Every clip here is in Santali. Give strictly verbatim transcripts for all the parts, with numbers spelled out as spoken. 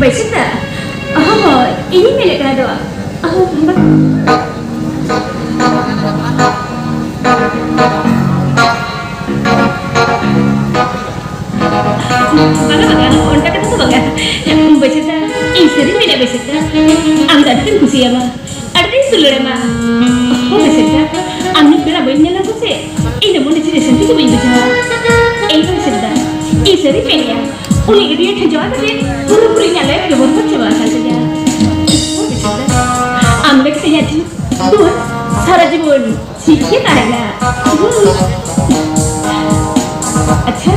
ᱵᱟᱹᱭᱥᱟᱹᱠᱷ ᱫᱟ, ᱦᱚᱸ, ᱦᱚᱸ, ᱤᱧᱤᱧ ᱢᱮᱱᱮᱫ ᱛᱟᱦᱮᱸ ᱫᱚ᱾ ᱦᱚᱸ, ᱵᱟᱝ᱾ ᱵᱟᱝᱟ, ᱵᱟᱝᱟ, ᱚᱱᱠᱟ ᱠᱟᱛᱷᱟ ᱫᱚ ᱵᱟᱝᱟ᱾ ᱵᱟᱹᱭᱥᱟᱹᱠᱷ ᱫᱟ, ᱤᱧ ᱥᱟᱹᱨᱤᱧ ᱢᱮᱱᱮᱫ, ᱵᱟᱹᱭᱥᱟᱹᱠᱷ ᱫᱟ, ᱟᱢ ᱫᱚ ᱟᱹᱰᱤ ᱟᱸᱴᱮᱢ ᱠᱩᱥᱤᱭᱟᱢᱟ, ᱟᱹᱰᱤ ᱟᱸᱴᱤᱧ ᱫᱩᱞᱟᱹᱲ ᱟᱢᱟ᱾ ᱦᱳ ᱵᱟᱹᱭᱥᱟᱹᱠᱷ ᱫᱟ, ᱟᱢ ᱧᱩᱛ ᱵᱮᱲᱟ ᱵᱟᱹᱧ ᱧᱮᱞ ᱞᱮᱢ ᱯᱟᱥᱮ, ᱤᱧ ᱫᱚ ᱢᱚᱱᱮ ᱡᱤᱣᱤ ᱨᱮ ᱥᱟᱹᱱᱛᱤ ᱜᱮ ᱵᱟᱹᱧ ᱵᱩᱡᱷᱟᱹᱣᱟ᱾ ᱮᱭ ᱵᱟᱹᱭᱥᱟᱹᱠᱷ ᱫᱟ, ᱤᱧ ᱥᱟᱹᱨᱤᱧ ᱢᱮᱱᱮᱫᱼᱟ, ᱩᱱᱤ ᱟᱹᱰᱤ ᱟᱸᱴ ᱡᱚᱲᱟ ᱠᱟᱛᱮ ᱯᱩᱨᱟᱹᱯᱩᱨᱤ ᱤᱧᱟᱹᱜ life ᱜᱮ ᱵᱚᱨᱵᱟᱫ ᱪᱟᱵᱟ ᱟᱠᱟᱱ ᱛᱤᱧᱟ᱾ ᱦᱳ ᱵᱟᱹᱭᱥᱟᱹᱠᱷ ᱫᱟ, ᱟᱢ ᱞᱟᱹᱜᱤᱫ ᱤᱧᱟᱹᱜ ᱡᱤᱣᱤ ᱫᱩᱣᱟᱹᱨ ᱥᱟᱨᱟ ᱡᱤᱵᱚᱱ ᱴᱷᱤᱠ ᱜᱮ ᱛᱟᱦᱮᱱᱟ᱾ ᱟᱪᱪᱷᱟ,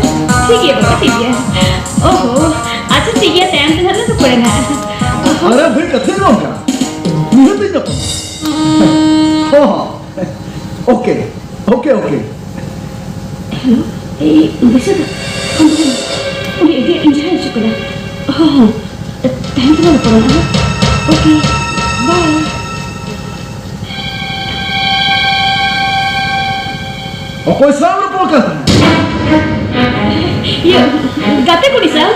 ᱴᱷᱤᱠ ᱜᱮᱭᱟ ᱵᱟᱵᱟ, ᱴᱷᱤᱠ ᱜᱮᱭᱟ᱾ ᱚᱦᱚ, ᱟᱪᱪᱷᱟ, ᱴᱷᱤᱠ ᱜᱮᱭᱟ, ᱛᱟᱭᱚᱢ ᱛᱮ ᱱᱟᱦᱟᱜ ᱞᱮ ᱨᱚᱯᱚᱲᱟ ᱱᱟᱦᱟᱜ᱾ ᱚᱦᱚ᱾ ᱟᱨᱮ ᱵᱷᱟᱹᱭ, ᱠᱟᱛᱷᱟᱧ ᱨᱚᱲ ᱠᱟᱱᱟ, ᱱᱤᱦᱟᱹᱛ ᱤᱧ ᱧᱟᱯᱟᱢᱟ᱾ ᱦᱚᱸ, ᱦᱚᱸ᱾ Okay, okay, okay. ᱦᱮᱞᱳ, ᱮᱭ, ᱵᱟᱹᱭᱥᱟᱹᱠᱷ, ᱯᱷᱳᱱ ᱠᱚᱨᱮ ᱩᱱᱤ ᱟᱹᱰᱤ ᱟᱸᱴ ᱤᱧ ᱡᱟᱦᱟᱸᱭ ᱦᱤᱡᱩᱜ ᱠᱟᱱᱟ᱾ ᱦᱚᱸ, ᱦᱚᱸ, ᱛᱟᱭᱚᱢ ᱛᱮᱞᱟᱝ ᱨᱚᱯᱚᱲᱟ ᱱᱟᱦᱟᱜ᱾ ᱳᱠᱮ, ᱵᱟᱭ᱾ ᱚᱠᱚᱭ ᱥᱟᱶ ᱨᱚᱯᱚᱲ ᱠᱟᱱ ᱛᱟᱦᱮᱸᱫ? ᱤᱭᱟᱹ, ᱜᱟᱛᱮ ᱠᱩᱲᱤ ᱥᱟᱶ᱾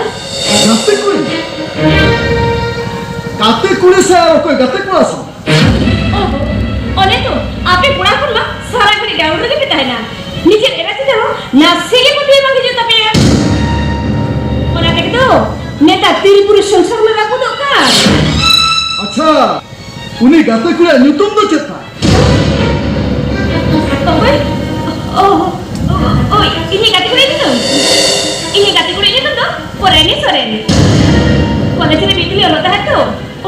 ᱜᱟᱛᱮ ᱠᱩᱲᱤ? ᱜᱟᱛᱮ ᱠᱩᱲᱤ ᱥᱮ ᱟᱨ ᱚᱠᱚᱭ ᱜᱟᱛᱮ ᱠᱚᱲᱟ ᱥᱟᱶ? ᱚᱦᱚ, ᱚᱱᱮ ᱛᱚ, ᱟᱯᱮ ᱠᱚᱲᱟ ᱦᱚᱯᱚᱱ ᱢᱟ ᱥᱟᱨᱟ ᱜᱷᱟᱹᱲᱤᱡ ᱰᱟᱣᱩᱱ ᱨᱮᱜᱮ ᱯᱮ ᱛᱟᱦᱮᱱᱟ᱾ ᱱᱤᱡᱮᱨ ᱮᱨᱟ ᱪᱮᱛᱟᱱ ᱦᱚᱸ ᱱᱟᱥᱮ ᱜᱮ ᱯᱟᱹᱛᱭᱟᱹᱣ ᱵᱟᱝ ᱦᱤᱡᱩᱜ ᱛᱟᱯᱮᱭᱟ᱾ ᱚᱱᱟ ᱛᱮᱜᱮ ᱛᱚ ᱱᱮᱛᱟᱨ ᱛᱤᱨᱤ ᱯᱩᱨᱩᱥ ᱥᱚᱝᱥᱟᱨ ᱢᱟ ᱨᱟᱹᱯᱩᱫᱚᱜ ᱠᱟᱱ᱾ ᱟᱪᱪᱷᱟ, ᱩᱱᱤ ᱜᱟᱛᱮ ᱠᱩᱲᱤᱭᱟᱜ ᱧᱩᱛᱩᱢ ᱫᱚ ᱪᱮᱫ ᱛᱟᱭ? ᱚᱠᱚᱭ? ᱚ, ᱚ, ᱚ, ᱤᱧᱤᱡ ᱜᱟᱛᱮ ᱠᱩᱲᱤ ᱧᱩᱛᱩᱢ? ᱤᱧᱤᱡ ᱜᱟᱛᱮ ᱠᱩᱲᱤ ᱧᱩᱛᱩᱢ ᱫᱚ ᱯᱚᱨᱟᱭᱱᱤ ᱥᱚᱨᱮᱱ᱾ ᱠᱚᱞᱮᱡᱽ ᱨᱮ ᱢᱤᱫ ᱛᱮᱞᱮ ᱚᱞᱚᱜ ᱛᱟᱦᱮᱸᱫ ᱛᱚ,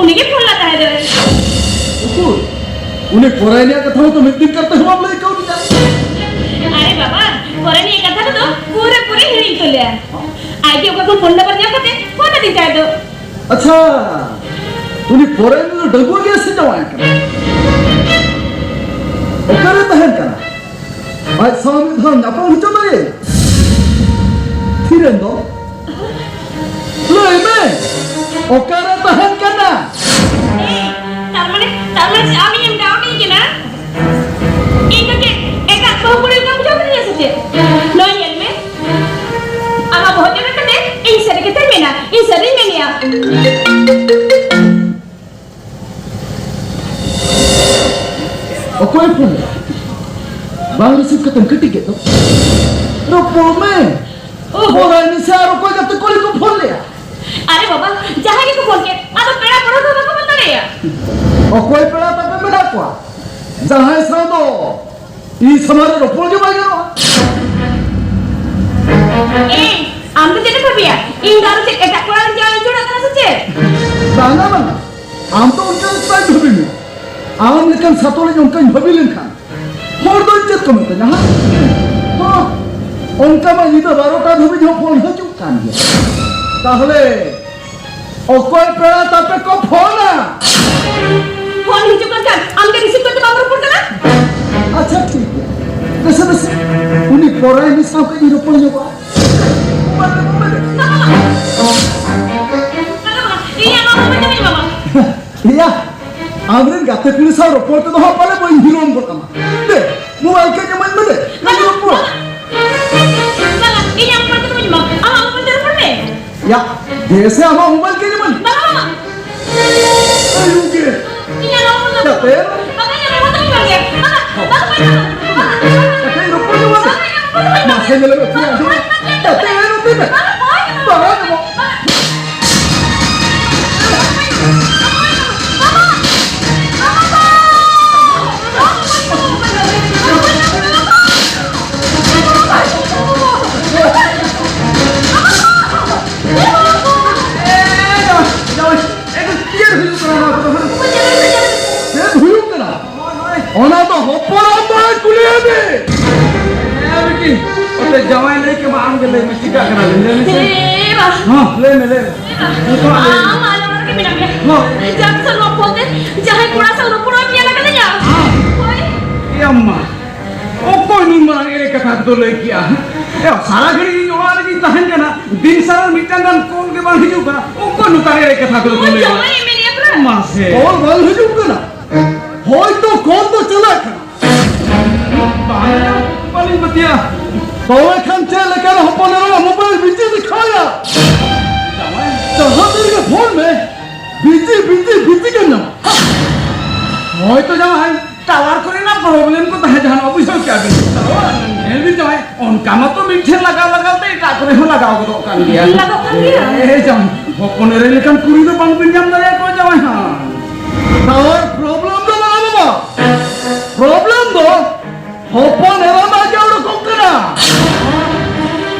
ᱩᱱᱤ ᱜᱮ ᱯᱷᱳᱱ ᱞᱮᱫ ᱛᱟᱦᱮᱸ ᱫᱚᱭ᱾ ᱩᱠᱩᱨ? ᱩᱱᱤ ᱯᱚᱨᱟᱭᱱᱤᱭᱟᱜ ᱠᱟᱛᱷᱟ ᱦᱚᱸᱛᱚ ᱢᱤᱫ ᱫᱤᱱ ᱠᱟᱨ ᱛᱮᱦᱚᱸ ᱵᱟᱢ ᱞᱟᱹᱭ ᱠᱟᱣᱫᱤᱧᱟ᱾ ᱟᱨᱮ ᱵᱟᱵᱟ, ᱯᱚᱨᱟᱭᱱᱤᱭᱟᱜ ᱠᱟᱛᱷᱟ ᱠᱚᱫᱚ ᱯᱩᱨᱟᱹ ᱯᱩᱨᱟᱹ ᱦᱤᱲᱤᱧ ᱩᱛᱟᱹᱨ ᱞᱮᱭᱟ᱾ ᱟᱡ ᱜᱮ ᱚᱠᱟ ᱠᱷᱚᱱ ᱯᱷᱳᱱ ᱱᱟᱢᱵᱟᱨ ᱧᱟᱢ ᱠᱟᱛᱮ ᱯᱷᱳᱱ ᱟᱹᱫᱤᱧ ᱛᱟᱦᱮᱸ ᱫᱚ᱾ ᱟᱪᱪᱷᱟ, ᱩᱱᱤ ᱯᱚᱨᱟᱭᱱᱤ ᱫᱚ ᱰᱟᱺᱜᱩᱣᱟᱹ ᱜᱮᱭᱟ ᱥᱮ ᱡᱟᱶᱟᱭ ᱠᱟᱱᱟ? ᱚᱠᱟᱨᱮ ᱛᱟᱦᱮᱱ ᱠᱟᱱᱟ? ᱟᱡ ᱥᱟᱶ ᱢᱤᱫ ᱫᱷᱟᱣ ᱧᱟᱯᱟᱢ ᱦᱚᱪᱚ ᱫᱟᱲᱮ? ᱛᱷᱤᱨᱮᱱ ᱫᱚ? ᱞᱟᱹᱭ ᱢᱮ, ᱚᱠᱟᱨᱮ ᱛᱟᱦᱮᱱ ᱠᱟᱱᱟ? ᱮᱭ, ᱛᱟᱨ ᱢᱟᱱᱮ, ᱛᱟᱨ ᱢᱟᱱᱮ ᱪᱮᱫ ᱟᱢ ᱤᱧᱮᱢ ᱰᱟᱣᱩᱴ ᱤᱧ ᱠᱟᱱᱟ? ᱤᱧ ᱫᱚ ᱪᱮᱫ ᱮᱴᱟᱜ ᱵᱟᱹᱦᱩ ᱠᱩᱲᱤ ᱞᱮᱠᱟᱢ ᱵᱩᱡᱷᱟᱹᱣ ᱠᱤᱫᱤᱧᱟ ᱥᱮ ᱪᱮᱫ? ᱱᱚᱜᱼᱚᱭ ᱧᱮᱞ ᱢᱮ, ᱟᱢᱟᱜ ᱵᱚᱦᱚᱜ ᱡᱟᱭᱜᱟ ᱠᱟᱛᱮ ᱤᱧ ᱥᱟᱹᱨᱤ ᱠᱟᱛᱷᱟᱧ ᱢᱮᱱᱟ, ᱤᱧ ᱥᱟᱹᱨᱤᱧ ᱢᱮᱱᱮᱜᱼᱟ᱾ ᱚᱠᱚᱭ ᱯᱷᱳᱱ ᱞᱮᱫᱟ? ᱵᱟᱝ ᱨᱤᱥᱤᱵᱷ ᱠᱟᱛᱮᱢ ᱠᱟᱹᱴᱤᱡ ᱠᱮᱫ ᱫᱚ? ᱨᱚᱯᱚᱲ ᱢᱮ᱾ ᱳ᱾ ᱯᱷᱳᱱ ᱟᱭ ᱢᱮᱥᱮ, ᱟᱨ ᱚᱠᱚᱭ ᱜᱟᱛᱮ ᱠᱩᱲᱤ ᱠᱚ ᱯᱷᱳᱱ ᱞᱮᱫᱟ? ᱟᱨᱮ ᱵᱟᱵᱟ, ᱡᱟᱦᱟᱸᱭ ᱜᱮᱠᱚ ᱯᱷᱳᱱ ᱠᱮᱫ, ᱟᱫᱚ ᱯᱮᱲᱟ ᱯᱟᱹᱲᱦᱟᱹ ᱫᱚ ᱵᱟᱠᱚ ᱯᱷᱳᱱ ᱫᱟᱲᱮᱭᱟᱜᱼᱟ᱾ ᱚᱠᱚᱭ ᱯᱮᱲᱟ ᱛᱟᱯᱮ ᱢᱮᱱᱟᱜ ᱠᱚᱣᱟ? ᱡᱟᱦᱟᱸᱭ ᱥᱟᱶ ᱫᱚ ᱤᱧ ᱥᱟᱢᱟᱝ ᱨᱮ ᱨᱚᱯᱚᱲ ᱜᱮ ᱵᱟᱭ ᱜᱟᱱᱚᱜᱼᱟ᱾ ᱮ, ᱟᱢ ᱫᱚ ᱪᱮᱫ ᱮᱢ ᱵᱷᱟᱹᱵᱤᱭᱟ? ᱤᱧ ᱫᱚ ᱟᱨᱚ ᱪᱮᱫ ᱮᱴᱟᱜ ᱠᱚᱲᱟ ᱨᱮᱧ ᱡᱟᱶᱟᱭ ᱦᱚᱪᱚ ᱟᱠᱟᱱᱟ ᱥᱮ ᱪᱮᱫ? ᱵᱟᱝᱟ, ᱵᱟᱝᱟ᱾ ᱟᱢ ᱫᱚ ᱚᱱᱠᱟ ᱫᱚ ᱪᱮᱫᱟᱜ ᱮᱢ ᱵᱷᱟᱹᱵᱤ ᱢᱮᱭᱟ? ᱟᱢ ᱞᱮᱠᱟᱱ ᱥᱟᱛᱚ ᱞᱮᱠᱟ ᱚᱱᱠᱟᱧ ᱵᱷᱟᱹᱵᱤ ᱞᱮᱱᱠᱷᱟᱱ ᱦᱚᱲ ᱫᱚ ᱪᱮᱫ ᱠᱚ ᱢᱮᱛᱟᱧᱟ, ᱦᱟ? ᱦᱚᱸ, ᱚᱱᱠᱟ ᱢᱟ ᱧᱤᱫᱟᱹ ᱵᱟᱨᱚᱴᱟ ᱫᱷᱟᱹᱵᱤᱡ ᱦᱚᱸ ᱯᱷᱳᱱ ᱦᱤᱡᱩᱜ ᱠᱟᱱ ᱜᱮᱭᱟ᱾ ᱛᱟᱦᱞᱮ ᱚᱠᱚᱭ ᱯᱮᱲᱟ ᱛᱟᱯᱮ ᱠᱚ ᱯᱷᱳᱱᱟ? ᱯᱷᱳᱱ ᱦᱤᱡᱩᱜ ᱠᱟᱱ ᱠᱷᱟᱱ ᱟᱢ ᱜᱮ ᱨᱤᱥᱤᱵᱷ ᱠᱟᱛᱮ ᱵᱟᱢ ᱨᱚᱯᱚᱲ ᱠᱟᱱᱟ? ᱟᱪᱪᱷᱟ, ᱴᱷᱤᱠ ᱜᱮᱭᱟ᱾ ᱵᱮᱥ, ᱵᱮᱥ, ᱩᱱᱤ ᱯᱚᱨᱟᱭᱱᱤ ᱥᱟᱶ ᱠᱟᱹᱡ ᱤᱧ ᱨᱚᱯᱚᱲ ᱧᱚᱜᱚᱜᱼᱟ᱾ ᱵᱟᱝᱟ, ᱵᱟᱝᱟ, ᱤᱧᱟᱜ ᱱᱚᱣᱟ ᱢᱳᱵᱟᱭᱤᱞ ᱫᱚ ᱤᱢᱟᱹᱧ ᱢᱮ, ᱵᱟᱵᱟ᱾ ᱮᱭᱟ, ᱟᱢᱨᱮᱱ ᱜᱟᱛᱮ ᱠᱩᱲᱤ ᱥᱟᱶ ᱨᱚᱯᱚᱲ ᱛᱮᱫᱚ ᱦᱟᱸᱜ ᱯᱟᱞᱮ ᱵᱟᱹᱧ ᱦᱤᱨᱚᱢ ᱜᱚᱫ ᱟᱢᱟ᱾ ᱫᱮ, ᱢᱳᱵᱟᱭᱤᱞ ᱠᱟᱹᱡ ᱤᱢᱟᱹᱧ ᱢᱮ ᱫᱮ᱾ ᱵᱟᱝᱟ, ᱨᱚᱯᱚᱲ᱾ ᱵᱟᱝᱟ, ᱤᱧᱟᱜ ᱢᱳᱵᱟᱭᱤᱞ ᱠᱚᱫᱚ ᱵᱟᱹᱧ ᱮᱢᱟ᱾ ᱟᱢᱟᱜ ᱢᱳᱵᱟᱭᱤᱞ ᱛᱮ ᱨᱚᱯᱚᱲ ᱢᱮ᱾ ᱭᱟ, ᱫᱮ ᱥᱮ ᱟᱢᱟᱜ ᱢᱳᱵᱟᱭᱤᱞ ᱠᱟᱹᱡ ᱤᱢᱟᱹᱧ ᱢᱮ᱾ ᱵᱟᱝᱟ, ᱵᱟᱝᱟ᱾ ᱟᱭᱩ ᱜᱮ᱾ ᱤᱧᱟᱜ ᱱᱚᱣᱟ ᱢᱳᱵᱟᱭᱤᱞ ᱫᱚ ᱜᱟᱛᱮ᱾ ᱵᱟᱝᱟ, ᱤᱧᱟᱜ ᱱᱚᱣᱟ ᱢᱳᱵᱟᱭᱤᱞ ᱫᱚ ᱵᱟᱝᱟ᱾ ᱵᱟᱝᱟ, ᱵᱟᱝᱟ, ᱵᱟᱝᱟ᱾ ᱠᱟᱹᱴᱤᱡ ᱨᱚᱯᱚᱲ ᱧᱚᱜ ᱢᱮ᱾ ᱵᱟᱝᱟ, ᱤᱧᱟᱜ ᱢᱳᱵᱟᱭᱤᱞ ᱫᱚ ᱵᱟᱝᱟ᱾ ᱢᱟᱥᱮ ᱧᱮᱞ ᱢᱮ, ᱯᱩᱨᱟᱹ ᱟᱸᱡᱚᱢ ᱢᱮ᱾ ᱜᱟᱛᱮ, ᱱᱚᱛᱮ ᱢᱮ᱾ ᱵᱟᱝᱟ, ᱵᱟᱝᱟ᱾ ᱵᱟᱝᱟ, ᱵᱟᱝᱟ᱾ ᱮ, ᱡᱟᱶᱟᱭ, ᱡᱟᱶᱟᱭ, ᱮ, ᱪᱮᱫ ᱦᱩᱭᱩᱜ ᱠᱟᱱᱟ ᱱᱚᱣᱟ ᱠᱚᱫᱚ, ᱦᱮᱸ? ᱪᱮᱫ ᱦᱩᱭᱩᱜ ᱠᱟᱱᱟ? ᱚᱱᱟ ᱫᱚ ᱦᱚᱯᱚᱱ ᱟᱢ ᱵᱟᱭ ᱠᱩᱞᱤᱭᱮᱫ ᱢᱮ᱾ ᱮ, ᱵᱤᱴᱤ, ᱚᱛᱮ ᱡᱟᱶᱟᱭ ᱞᱟᱹᱭ ᱠᱮᱫ ᱢᱟ, ᱟᱢ ᱜᱮ ᱞᱟᱹᱭ ᱢᱮ, ᱪᱤᱠᱟᱹᱜ ᱠᱟᱱᱟ? ᱞᱟᱹᱭ ᱢᱮᱥᱮ᱾ ᱮ, ᱵᱟ᱾ ᱦᱚᱸ, ᱞᱟᱹᱭ ᱢᱮ, ᱞᱟᱹᱭ ᱢᱮ᱾ ᱱᱤᱛᱚᱜ ᱟᱢ ᱞᱟᱹᱭ ᱢᱮ᱾ ᱟᱢ ᱟᱞᱚ ᱨᱚᱲ ᱜᱮ ᱢᱮᱱᱟᱜ ᱢᱮᱭᱟ᱾ ᱦᱚᱸ᱾ ᱡᱟᱦᱟᱸ ᱛᱤᱥ ᱱᱚᱣᱟ ᱯᱷᱳᱱ ᱛᱮ ᱡᱟᱦᱟᱸᱭ ᱠᱚᱲᱟ ᱥᱟᱶ ᱨᱚᱯᱚᱲ ᱮᱢ ᱧᱮᱞ ᱟᱠᱟᱫᱤᱧᱟ? ᱦᱚᱸ᱾ ᱦᱳᱭ᱾ ᱮ ᱟᱢ ᱢᱟ, ᱚᱠᱚᱭ ᱱᱩᱱ ᱢᱟᱨᱟᱝ ᱮᱲᱮ ᱠᱟᱛᱷᱟ ᱠᱚᱫᱚ ᱞᱟᱹᱭ ᱠᱮᱜᱼᱟ? ᱮ, ᱥᱟᱨᱟ ᱜᱷᱟᱹᱲᱤᱡ ᱤᱧ ᱚᱲᱟᱜ ᱨᱮᱜᱤᱧ ᱛᱟᱦᱮᱱ ᱠᱟᱱᱟ, ᱫᱤᱱ ᱥᱟᱨᱟ ᱢᱤᱫᱴᱟᱝ ᱜᱟᱱ ᱠᱚᱞ ᱜᱮ ᱵᱟᱝ ᱦᱤᱡᱩᱜ ᱠᱟᱱᱟ᱾ ᱚᱠᱚᱭ ᱱᱚᱝᱠᱟ ᱮᱲᱮ ᱠᱟᱛᱷᱟ ᱠᱚᱫᱚ ᱠᱚ ᱦᱳᱭ, ᱞᱟᱹᱭᱟ? ᱡᱟᱶᱟᱭ ᱮ ᱢᱮᱱᱮᱫᱼᱟ ᱯᱮ᱾ ᱢᱟᱥᱮ᱾ ᱠᱚᱞ ᱵᱟᱝ ᱦᱤᱡᱩᱜ ᱠᱟᱱᱟ? ᱦᱳᱭᱛᱚ ᱠᱚᱞ ᱫᱚ ᱪᱟᱞᱟᱜ ᱠᱟᱱᱟ᱾ ᱵᱟᱝ, ᱵᱟᱹᱞᱤᱧ ᱯᱟᱹᱛᱭᱟᱹᱜᱼᱟ᱾ ᱛᱚᱵᱮ ᱠᱷᱟᱱ ᱪᱮᱫ ᱞᱮᱠᱟᱨᱮ ᱦᱚᱯᱚᱱ ᱮᱨᱟ ᱢᱳᱵᱟᱭᱤᱞ ᱵᱤᱱ ᱪᱮᱫ ᱫᱮᱠᱷᱟᱣᱟ? ᱡᱟᱶᱟᱭ, ᱡᱟᱦᱟᱸ ᱛᱤ ᱨᱮᱜᱮ ᱯᱷᱳᱱ ᱢᱮ, ᱵᱤᱡᱤ, ᱵᱤᱡᱤ, ᱵᱤᱡᱤ ᱜᱮᱢ ᱧᱟᱢᱟ᱾ ᱦᱳᱭᱛᱚ ᱡᱟᱶᱟᱭ, ᱴᱟᱣᱟᱨ ᱠᱚᱨᱮᱱᱟᱜ ᱯᱨᱚᱵᱞᱮᱢ ᱠᱚ ᱛᱟᱦᱮᱸ ᱡᱟᱦᱟᱱᱟᱜ ᱵᱩᱡᱷᱟᱹᱣ ᱠᱮᱜᱼᱟ ᱵᱤᱱ᱾ ᱧᱮᱞ ᱵᱤᱱ ᱡᱟᱶᱟᱭ, ᱚᱱᱠᱟ ᱢᱟᱛᱚ ᱢᱤᱫ ᱴᱷᱮᱱ ᱞᱟᱜᱟᱣ ᱞᱟᱜᱟᱣ ᱛᱮ ᱮᱴᱟᱜ ᱠᱚᱨᱮ ᱦᱚᱸ ᱞᱟᱜᱟᱣ ᱜᱚᱫᱚᱜ ᱠᱟᱱ ᱜᱮᱭᱟ᱾ ᱞᱟᱜᱟᱜ ᱠᱟᱱ ᱜᱮᱭᱟ᱾ ᱮ ᱡᱟᱶᱟᱭ, ᱦᱚᱯᱚᱱ ᱮᱨᱟ ᱞᱮᱠᱟᱱ ᱠᱩᱲᱤ ᱫᱚ ᱵᱟᱝ ᱵᱤᱱ ᱧᱟᱢ ᱫᱟᱲᱮᱭᱟᱠᱚᱣᱟ ᱡᱟᱶᱟᱭ ᱦᱟᱸ᱾ ᱴᱟᱣᱟᱨ ᱯᱨᱚᱵᱞᱮᱢ ᱫᱚ ᱵᱟᱝ ᱵᱟᱵᱟ, ᱯᱨᱚᱵᱞᱮᱢ ᱫᱚ ᱦᱚᱯᱚᱱ ᱮᱨᱟ ᱢᱟ ᱜᱮ ᱩᱰᱩᱠᱚᱜ ᱠᱟᱱᱟ᱾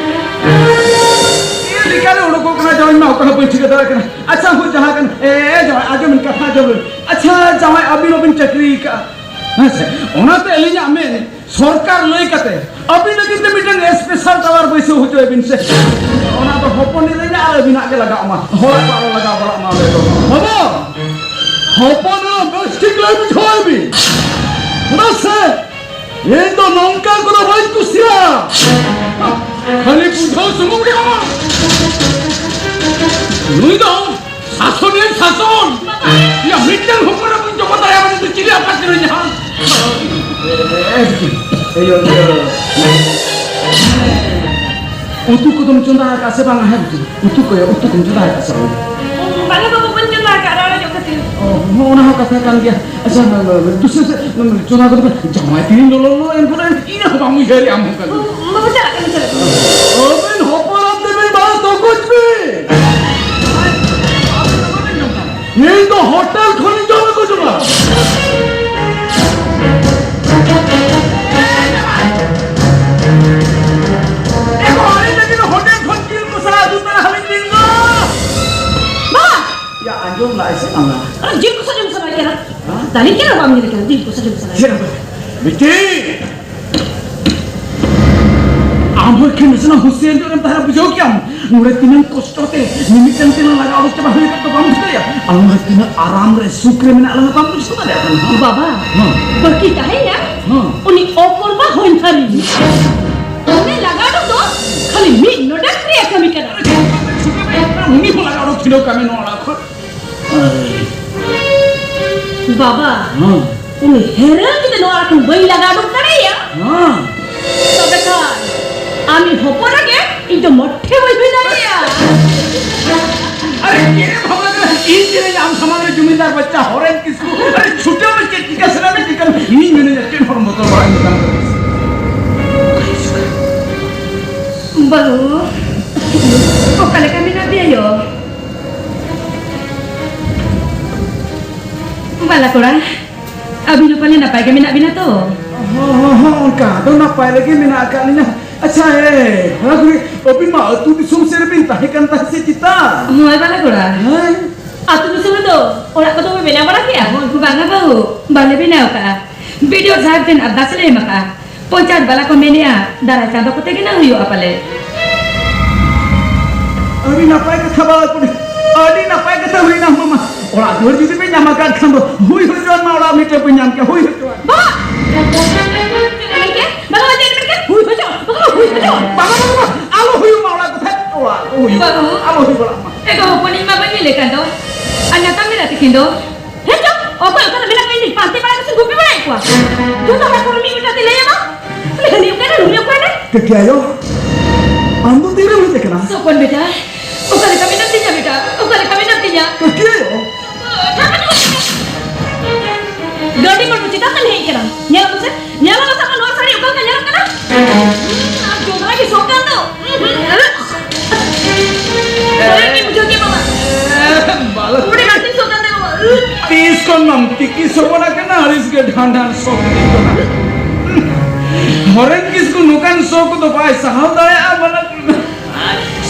ᱪᱮᱫ ᱞᱮᱠᱟᱨᱮ ᱩᱰᱩᱠᱚᱜ ᱠᱟᱱᱟ ᱡᱟᱶᱟᱭ ᱢᱟ ᱚᱠᱟ ᱦᱚᱸ ᱵᱟᱹᱧ ᱴᱷᱤᱠᱟᱹ ᱫᱟᱲᱮᱭᱟᱜ ᱠᱟᱱᱟ᱾ ᱟᱪᱪᱷᱟ, ᱦᱳᱭ ᱡᱟᱦᱟᱸ ᱠᱟᱱᱟ, ᱮ, ᱮ, ᱡᱟᱶᱟᱭ ᱟᱸᱡᱚᱢ ᱵᱤᱱ, ᱠᱟᱛᱷᱟ ᱟᱸᱡᱚᱢ ᱵᱤᱱ᱾ ᱟᱪᱪᱷᱟ ᱡᱟᱶᱟᱭ, ᱟᱹᱵᱤᱱ ᱦᱚᱸᱵᱤᱱ ᱪᱟᱹᱠᱨᱤ ᱟᱠᱟᱫᱼᱟ, ᱦᱮᱸ ᱥᱮ? ᱚᱱᱟᱛᱮ ᱟᱹᱞᱤᱧᱟᱜ ᱢᱮᱱ, ᱥᱚᱨᱠᱟᱨ ᱞᱟᱹᱭ ᱠᱟᱛᱮ ᱟᱹᱵᱤᱱ ᱞᱟᱹᱜᱤᱫ ᱛᱮ ᱢᱤᱫᱴᱟᱝ ᱥᱯᱮᱥᱟᱞ ᱴᱟᱣᱟᱨ ᱵᱟᱹᱭᱥᱟᱹᱣ ᱦᱚᱪᱚᱭ ᱵᱤᱱ ᱥᱮ᱾ ᱚᱱᱟ ᱫᱚ ᱦᱚᱯᱚᱱ ᱮᱨᱟ ᱟᱨ ᱟᱹᱵᱤᱱᱟᱜ ᱜᱮ ᱞᱟᱜᱟᱜ ᱢᱟ, ᱦᱚᱲᱟᱜ ᱫᱚ ᱟᱞᱚ ᱞᱟᱜᱟᱣ ᱵᱟᱲᱟᱜ ᱢᱟ ᱚᱸᱰᱮ ᱫᱚ᱾ ᱵᱟᱵᱟ, ᱦᱚᱯᱚᱱ ᱮᱨᱟ ᱵᱮᱥ ᱴᱷᱤᱠ ᱞᱟᱹᱭ ᱵᱩᱡᱷᱟᱹᱣ ᱵᱤᱱ᱾ ᱪᱮᱫᱟᱜ ᱥᱮ ᱤᱧ ᱫᱚ ᱱᱚᱝᱠᱟ ᱠᱚᱫᱚ ᱵᱟᱹᱧ ᱠᱩᱥᱤᱭᱟᱜᱼᱟ᱾ ᱠᱷᱟᱹᱞᱤ ᱵᱩᱡᱷᱟᱹᱣ ᱥᱩᱢᱩᱝ ᱫᱚ ᱵᱟᱝ, ᱱᱩᱭ ᱫᱚ ᱥᱟᱥᱚᱱᱤᱭᱟᱹ ᱥᱟᱥᱚᱱ᱾ ᱭᱟ, ᱢᱤᱫᱴᱟᱝ ᱦᱚᱯᱚᱱ ᱮᱨᱟ ᱵᱟᱹᱧ ᱡᱚᱢᱟ ᱫᱟᱲᱮᱭᱟᱜᱼᱟ, ᱢᱟᱱᱮ ᱫᱚ ᱪᱤᱞᱤ ᱟᱯᱟᱛ ᱠᱟᱱᱟᱭ ᱡᱟᱦᱟᱸ? ᱤᱭᱟᱹ, ᱤᱭᱟᱹ᱾ ᱩᱛᱩ ᱠᱚᱫᱚᱢ ᱪᱚᱸᱫᱟ ᱟᱠᱟᱫᱼᱟ ᱥᱮ ᱵᱟᱝ? ᱦᱮᱸ, ᱩᱛᱩ ᱠᱚ, ᱩᱛᱩ ᱠᱚᱢ ᱪᱚᱸᱫᱟ ᱟᱠᱟᱫᱼᱟ ᱥᱮ ᱵᱟᱝ? ᱵᱟᱝᱟ ᱵᱟᱵᱟ, ᱵᱟᱹᱧ ᱪᱚᱸᱫᱟ ᱟᱠᱟᱫᱼᱟ, ᱨᱟᱲᱟ ᱧᱚᱜ ᱠᱷᱟᱹᱛᱤᱨ᱾ ᱚ, ᱦᱚᱸ, ᱚᱱᱟ ᱦᱚᱸ ᱠᱟᱛᱷᱟ ᱠᱟᱱ ᱜᱮᱭᱟ᱾ ᱟᱪᱪᱷᱟ, ᱢᱟ, ᱢᱟ, ᱢᱟ, ᱫᱩᱥᱨᱟᱹ ᱥᱮᱫ, ᱢᱟ, ᱢᱟ, ᱪᱚᱸᱫᱟ ᱠᱚᱫᱚ ᱵᱟᱝ, ᱡᱟᱶᱟᱭ ᱛᱤᱱ ᱞᱚᱞᱚ ᱞᱚᱞᱚ ᱮᱱ ᱠᱷᱚᱱ ᱤᱱᱟᱹ ᱦᱚᱸ ᱵᱟᱢ ᱩᱭᱦᱟᱹᱨᱮᱜᱼᱟ ᱟᱢ ᱦᱚᱸ ᱠᱟᱹᱢᱤ᱾ ᱵᱟᱵᱟ, ᱪᱟᱞᱟᱜ ᱠᱟᱹᱱᱟᱹᱧ, ᱪᱟᱞᱟᱜ ᱠᱟᱹᱱᱟᱹᱧ᱾ ᱟᱵᱮᱱ ᱦᱚᱯᱚᱱ ᱟᱯ ᱛᱮᱵᱮᱱ ᱵᱟᱝ ᱛᱚᱠᱚᱡ ᱯᱮ᱾ ᱤᱧ ᱫᱚ ᱦᱳᱴᱮᱞ ᱠᱷᱚᱱᱤᱧ ᱡᱚᱢ ᱟᱹᱜᱩ ᱡᱚᱝᱟ᱾ ᱮ ᱵᱟᱵᱟ, ᱟᱹᱞᱤᱧ ᱞᱟᱹᱜᱤᱫ ᱫᱚ ᱦᱳᱴᱮᱞ ᱠᱷᱚᱱ ᱡᱤᱞ ᱠᱚ ᱥᱟᱞᱟᱜ ᱟᱹᱜᱩ ᱛᱟᱨᱟ ᱟᱹᱞᱤᱧ ᱵᱤᱱ ᱫᱚ᱾ ᱵᱟᱵᱟ! ᱭᱟ, ᱟᱸᱡᱚᱢ ᱞᱟᱜᱼᱟᱭ ᱥᱮ ᱵᱟᱝᱟ? ᱟᱨ ᱡᱤᱞ ᱠᱚ ᱥᱟᱞᱟᱜ ᱡᱚᱢ ᱥᱟᱱᱟᱭᱮᱫ ᱠᱟᱱᱟ᱾ ᱦᱮᱸ? ᱛᱟᱹᱞᱤᱧ ᱪᱮᱫ ᱦᱚᱸ ᱵᱟᱝ ᱧᱮᱞ ᱠᱟᱱᱟ, ᱡᱤᱞ ᱠᱚ ᱥᱟᱞᱟᱜ ᱡᱚᱢ ᱥᱟᱱᱟᱭᱮᱫ ᱪᱮᱫ ᱠᱟᱱᱟ᱾ ᱦᱚᱸ ᱵᱤᱴᱤ! ᱟᱢ ᱦᱚᱸ ᱮᱠᱷᱮᱱ ᱱᱟᱥᱮᱱᱟᱜ ᱦᱩᱥᱤᱭᱟᱹᱨ ᱧᱚᱜ ᱨᱮᱢ ᱛᱟᱦᱮᱱᱟ, ᱵᱩᱡᱷᱟᱹᱣ ᱠᱮᱜᱼᱟᱢ? ᱱᱚᱰᱮ ᱛᱤᱱᱟᱹᱜ ᱠᱚᱥᱴᱚ ᱛᱮ ᱢᱤᱢᱤᱫᱴᱟᱝ ᱛᱮᱞᱟᱝ ᱞᱟᱜᱟ ᱚᱰᱚᱠ ᱪᱟᱵᱟ ᱦᱩᱭ ᱟᱠᱟᱫ ᱫᱚ ᱵᱟᱢ ᱴᱷᱤᱠᱟᱹᱭᱟ? ᱟᱞᱟᱝ ᱦᱚᱸ ᱛᱤᱱᱟᱹᱜ ᱟᱨᱟᱢ ᱨᱮ ᱥᱩᱠ ᱨᱮ ᱢᱮᱱᱟᱜ ᱞᱟᱝᱟ ᱵᱟᱢ ᱵᱩᱡᱷᱟᱹᱣ ᱫᱟᱲᱮᱭᱟᱜ ᱠᱟᱱᱟ? ᱵᱟᱵᱟ, ᱦᱮᱸ᱾ ᱵᱟᱹᱠᱤ ᱛᱟᱦᱮᱸᱭᱮᱱᱟ ᱦᱮᱸ᱾ ᱩᱱᱤ ᱚᱯᱚᱨᱵᱟ ᱦᱚᱧᱦᱟᱨᱤᱧ᱾ ᱩᱱᱤ ᱞᱟᱜᱟ ᱚᱰᱚᱠ ᱫᱚ ᱠᱷᱟᱹᱞᱤ ᱢᱤᱫ ᱱᱚᱰᱮᱠ ᱨᱮᱭᱟᱜ ᱠᱟᱹᱢᱤ ᱠᱟᱱᱟ᱾ ᱩᱱᱤ ᱦᱚᱸ ᱞᱟᱜᱟ ᱚᱰᱚᱠ ᱪᱷᱤᱰᱟᱹᱣ ᱠᱟᱜ ᱢᱮ ᱱᱚᱣᱟ ᱚᱲᱟᱜ ᱠᱷᱚᱱ᱾ ᱵᱟᱵᱟ, ᱦᱮᱸ᱾ ᱩᱱᱤ ᱦᱮᱨᱮᱞ ᱡᱩᱫᱤ ᱱᱚᱣᱟ ᱠᱷᱚᱱ ᱵᱟᱹᱧ ᱞᱟᱜᱟ ᱩᱰᱩᱠ ᱫᱟᱲᱮᱭᱟᱭᱟ, ᱦᱮᱸ᱾ ᱛᱚᱵᱮ ᱠᱷᱟᱱ ᱟᱢᱤᱡ ᱦᱚᱯᱚᱱ ᱜᱮ ᱤᱧ ᱫᱚ ᱢᱚᱴᱷᱮ ᱵᱟᱹᱧ ᱦᱩᱭ ᱫᱟᱲᱮᱭᱟᱜᱼᱟ᱾ ᱟᱨᱮ, ᱪᱮᱫ ᱮᱢ ᱵᱷᱟᱵᱽᱱᱟ ᱠᱟᱱᱟ? ᱤᱧ ᱡᱮ ᱟᱢ ᱥᱟᱢᱟᱝ ᱨᱮ ᱡᱚᱢᱤᱫᱟᱨ ᱵᱟᱪᱪᱟ ᱦᱚᱨᱮᱱ ᱠᱤᱥᱠᱩ, ᱟᱨᱮ, ᱪᱷᱩᱴᱟᱹᱣ ᱢᱮ, ᱪᱮᱫ ᱪᱤᱠᱟᱹ ᱥᱟᱱᱟ ᱢᱮ, ᱪᱤᱠᱟᱹ ᱢᱮ? ᱤᱧ ᱢᱮᱱᱟᱹᱧᱟ, ᱪᱮᱫ ᱦᱚᱲ ᱵᱚᱛᱚᱨ ᱵᱟᱲᱟᱭ ᱢᱮ ᱠᱟᱱ? ᱵᱟᱹᱦᱩ, ᱚᱠᱟ ᱞᱮᱠᱟ ᱢᱮᱱᱟᱜ ᱯᱮᱭᱟ ᱭᱳ? ᱵᱟᱞᱟ ᱠᱚᱲᱟ, ᱟᱹᱵᱤᱱ ᱦᱚᱸ ᱯᱟᱞᱮ ᱱᱟᱯᱟᱭ ᱜᱮ ᱢᱮᱱᱟᱜ ᱵᱤᱱᱟ ᱛᱚ? ᱦᱚᱸ, ᱦᱚᱸ, ᱦᱚᱸ, ᱚᱱᱠᱟ ᱫᱚ ᱱᱟᱯᱟᱭ ᱨᱮᱜᱮ ᱢᱮᱱᱟᱜ ᱟᱠᱟᱫ ᱞᱤᱧᱟ᱾ ᱟᱪᱪᱷᱟ, ᱮ, ᱦᱟᱲᱟᱢ ᱵᱩᱲᱦᱤ, ᱟᱹᱵᱤᱱ ᱢᱟ ᱟᱹᱛᱩ ᱫᱤᱥᱚᱢ ᱥᱮᱫ ᱨᱮᱵᱤᱱ ᱛᱟᱦᱮᱸ ᱠᱟᱱ ᱛᱟᱦᱮᱸᱫ ᱥᱮ ᱪᱮᱛᱟ? ᱦᱳᱭ, ᱵᱟᱞᱟ ᱠᱚᱲᱟ᱾ ᱦᱮᱸ? ᱟᱹᱛᱩ ᱫᱤᱥᱚᱢ ᱨᱮᱫᱚ ᱚᱲᱟᱜ ᱠᱚᱫᱚ ᱯᱮ ᱵᱮᱱᱟᱣ ᱵᱟᱲᱟ ᱠᱮᱜᱼᱟ? ᱦᱳᱭ᱾ ᱵᱟᱝᱟ ᱵᱟᱹᱦᱩ, ᱵᱟᱞᱮ ᱵᱮᱱᱟᱣ ᱠᱟᱜᱼᱟ᱾ ᱵᱤ ᱰᱤ ᱳ ᱥᱟᱦᱮᱵᱽ ᱴᱷᱮᱱ ᱟᱨᱫᱟᱥ ᱞᱮ ᱮᱢ ᱟᱠᱟᱜᱼᱟ᱾ ᱯᱚᱧᱪᱟᱭᱮᱛ ᱵᱟᱞᱟ ᱠᱚ ᱢᱮᱱᱮᱜᱼᱟ, ᱫᱟᱨᱟᱭ ᱪᱟᱸᱫᱚ ᱠᱚᱛᱮ ᱜᱮ ᱱᱟᱜ ᱦᱩᱭᱩᱜᱼᱟ ᱯᱟᱞᱮ᱾ ᱟᱹᱰᱤ ᱱᱟᱯᱟᱭ ᱠᱟᱛᱷᱟ ᱵᱟᱵᱟ ᱠᱩᱲᱤ, ᱟᱹᱰᱤ ᱱᱟᱯᱟᱭ ᱠᱟᱛᱷᱟ ᱦᱩᱭᱱᱟ ᱢᱟᱢᱟ᱾ ᱚᱲᱟᱜ ᱫᱩᱣᱟᱹᱨ ᱡᱩᱫᱤ ᱯᱮ ᱧᱟᱢ ᱟᱠᱟᱫ ᱠᱷᱟᱱ ᱫᱚ ᱦᱩᱭ ᱦᱚᱪᱚᱣᱟᱱ ᱢᱟ, ᱚᱲᱟᱜ ᱢᱤᱫᱴᱮᱱ ᱯᱮ ᱧᱟᱢ ᱠᱮᱭᱟ, ᱦᱩᱭ ᱦᱚᱪᱚᱣᱟᱱ᱾ ᱵᱟᱵᱟ! ᱪᱮᱫ ᱮᱢ ᱢᱮᱱ ᱠᱮᱫ? ᱵᱟᱵᱟ, ᱪᱮᱫ ᱮᱢ ᱢᱮᱱ ᱠᱮᱫ? ᱦᱩᱭ ᱦᱚᱪᱚ, ᱵᱟᱵᱟ, ᱦᱩᱭ ᱦᱚᱪᱚ᱾ ᱵᱟᱵᱟ, ᱵᱟᱵᱟ, ᱵᱟᱵᱟ, ᱟᱞᱚ ᱦᱩᱭᱩᱜ ᱢᱟ ᱚᱲᱟᱜ ᱠᱚ ᱛᱟᱦᱮᱸ, ᱚᱲᱟᱜ ᱠᱚ ᱦᱩᱭᱩᱜ ᱢᱟ᱾ ᱵᱟᱵᱟ᱾ ᱟᱞᱚ ᱦᱩᱭ ᱵᱟᱲᱟᱜ ᱢᱟ᱾ ᱮ ᱜᱚ ᱦᱚᱯᱚᱱ, ᱤᱧ ᱢᱟ ᱵᱟᱹᱧ ᱧᱮᱞᱮ ᱠᱟᱱ ᱫᱚ᱾ ᱟᱨ ᱧᱟᱛᱟᱢ ᱢᱮᱱᱟᱜ ᱛᱟᱹᱠᱤᱱ ᱫᱚ᱾ ᱦᱮᱸ ᱪᱚ, ᱚᱠᱚᱭ ᱚᱠᱟ ᱨᱮ ᱢᱮᱱᱟᱜ ᱠᱚᱣᱟ? ᱤᱧ ᱫᱚᱧ ᱯᱟᱱᱛᱮ ᱵᱟᱲᱟᱭ ᱢᱮᱥᱮ ᱜᱩᱯᱤ ᱵᱟᱲᱟᱭᱮᱫ ᱠᱚᱣᱟ᱾ ᱡᱚᱛᱚ ᱦᱚᱲ ᱠᱚ ᱢᱤᱫ ᱢᱤᱫ ᱠᱟᱛᱮ ᱞᱟᱹᱭ ᱟᱢᱟ᱾ ᱦᱟᱹᱱᱤ ᱚᱠᱟᱭ ᱱᱟᱭ, ᱱᱩᱭ ᱚᱠᱟᱭ ᱱᱟᱭ? ᱠᱟᱹᱠᱤ ᱟᱭᱳ, ᱟᱢ ᱫᱚ ᱛᱤᱨᱮᱢ ᱦᱮᱡ ᱟᱠᱟᱱᱟ? ᱥᱚᱯᱚᱱ ᱵᱮᱴᱟ, ᱚᱠᱟ ᱞᱮᱠᱟ ᱢᱮᱱᱟᱜ ᱛᱤᱧᱟ ᱵᱮᱴᱟ? ᱚᱠᱟ ᱞᱮᱠᱟ ᱢᱮᱱᱟᱜ ᱛᱤᱧᱟ? ᱠᱟᱹᱠᱤ ᱟᱭᱳ᱾ ᱜᱟᱹᱰᱤ ᱢᱟ ᱪᱮᱫᱟᱜ ᱛᱮᱢ ᱦᱮᱡ ᱟᱠᱟᱱᱟ? ᱧᱮᱞ ᱢᱮᱥᱮ, ᱧᱮᱞ ᱢᱮᱥᱮ, ᱱᱚᱣᱟ ᱥᱟᱹᱲᱤ ᱚᱠᱟ ᱞᱮᱠᱟ ᱧᱮᱞᱚᱜ ᱠᱟᱱᱟ? ᱦᱩᱸ, ᱟᱨ ᱡᱚᱵᱽᱨᱟ ᱜᱮ ᱥᱚ ᱠᱟᱱ ᱫᱚ᱾ ᱦᱩᱸ, ᱦᱩᱸ, ᱟᱨ ᱵᱟᱹᱲᱤᱡ ᱜᱮᱧ ᱵᱩᱡᱷᱟᱹᱣ ᱠᱮᱫ ᱵᱟᱵᱟ᱾ ᱵᱟᱞᱟ᱾ ᱩᱱᱤ ᱟᱹᱰᱤ ᱥᱚ ᱠᱟᱱ ᱛᱟᱭᱟ ᱵᱟᱵᱟ᱾ ᱛᱤᱥ ᱠᱷᱚᱱ ᱢᱟᱢ ᱛᱤᱠᱤ ᱥᱚᱵᱚᱱ ᱟᱠᱟᱱᱟ? ᱟᱹᱲᱤᱥ ᱜᱮ ᱰᱷᱟᱱᱰᱟᱱ ᱥᱚ ᱠᱟᱱᱟ᱾ ᱦᱚᱨᱮᱱ ᱠᱤᱥᱠᱩ ᱱᱚᱝᱠᱟᱱ ᱥᱚ ᱠᱚᱫᱚ ᱵᱟᱭ ᱥᱟᱦᱟᱣ ᱫᱟᱲᱮᱭᱟᱜᱼᱟ ᱵᱟᱞᱟ᱾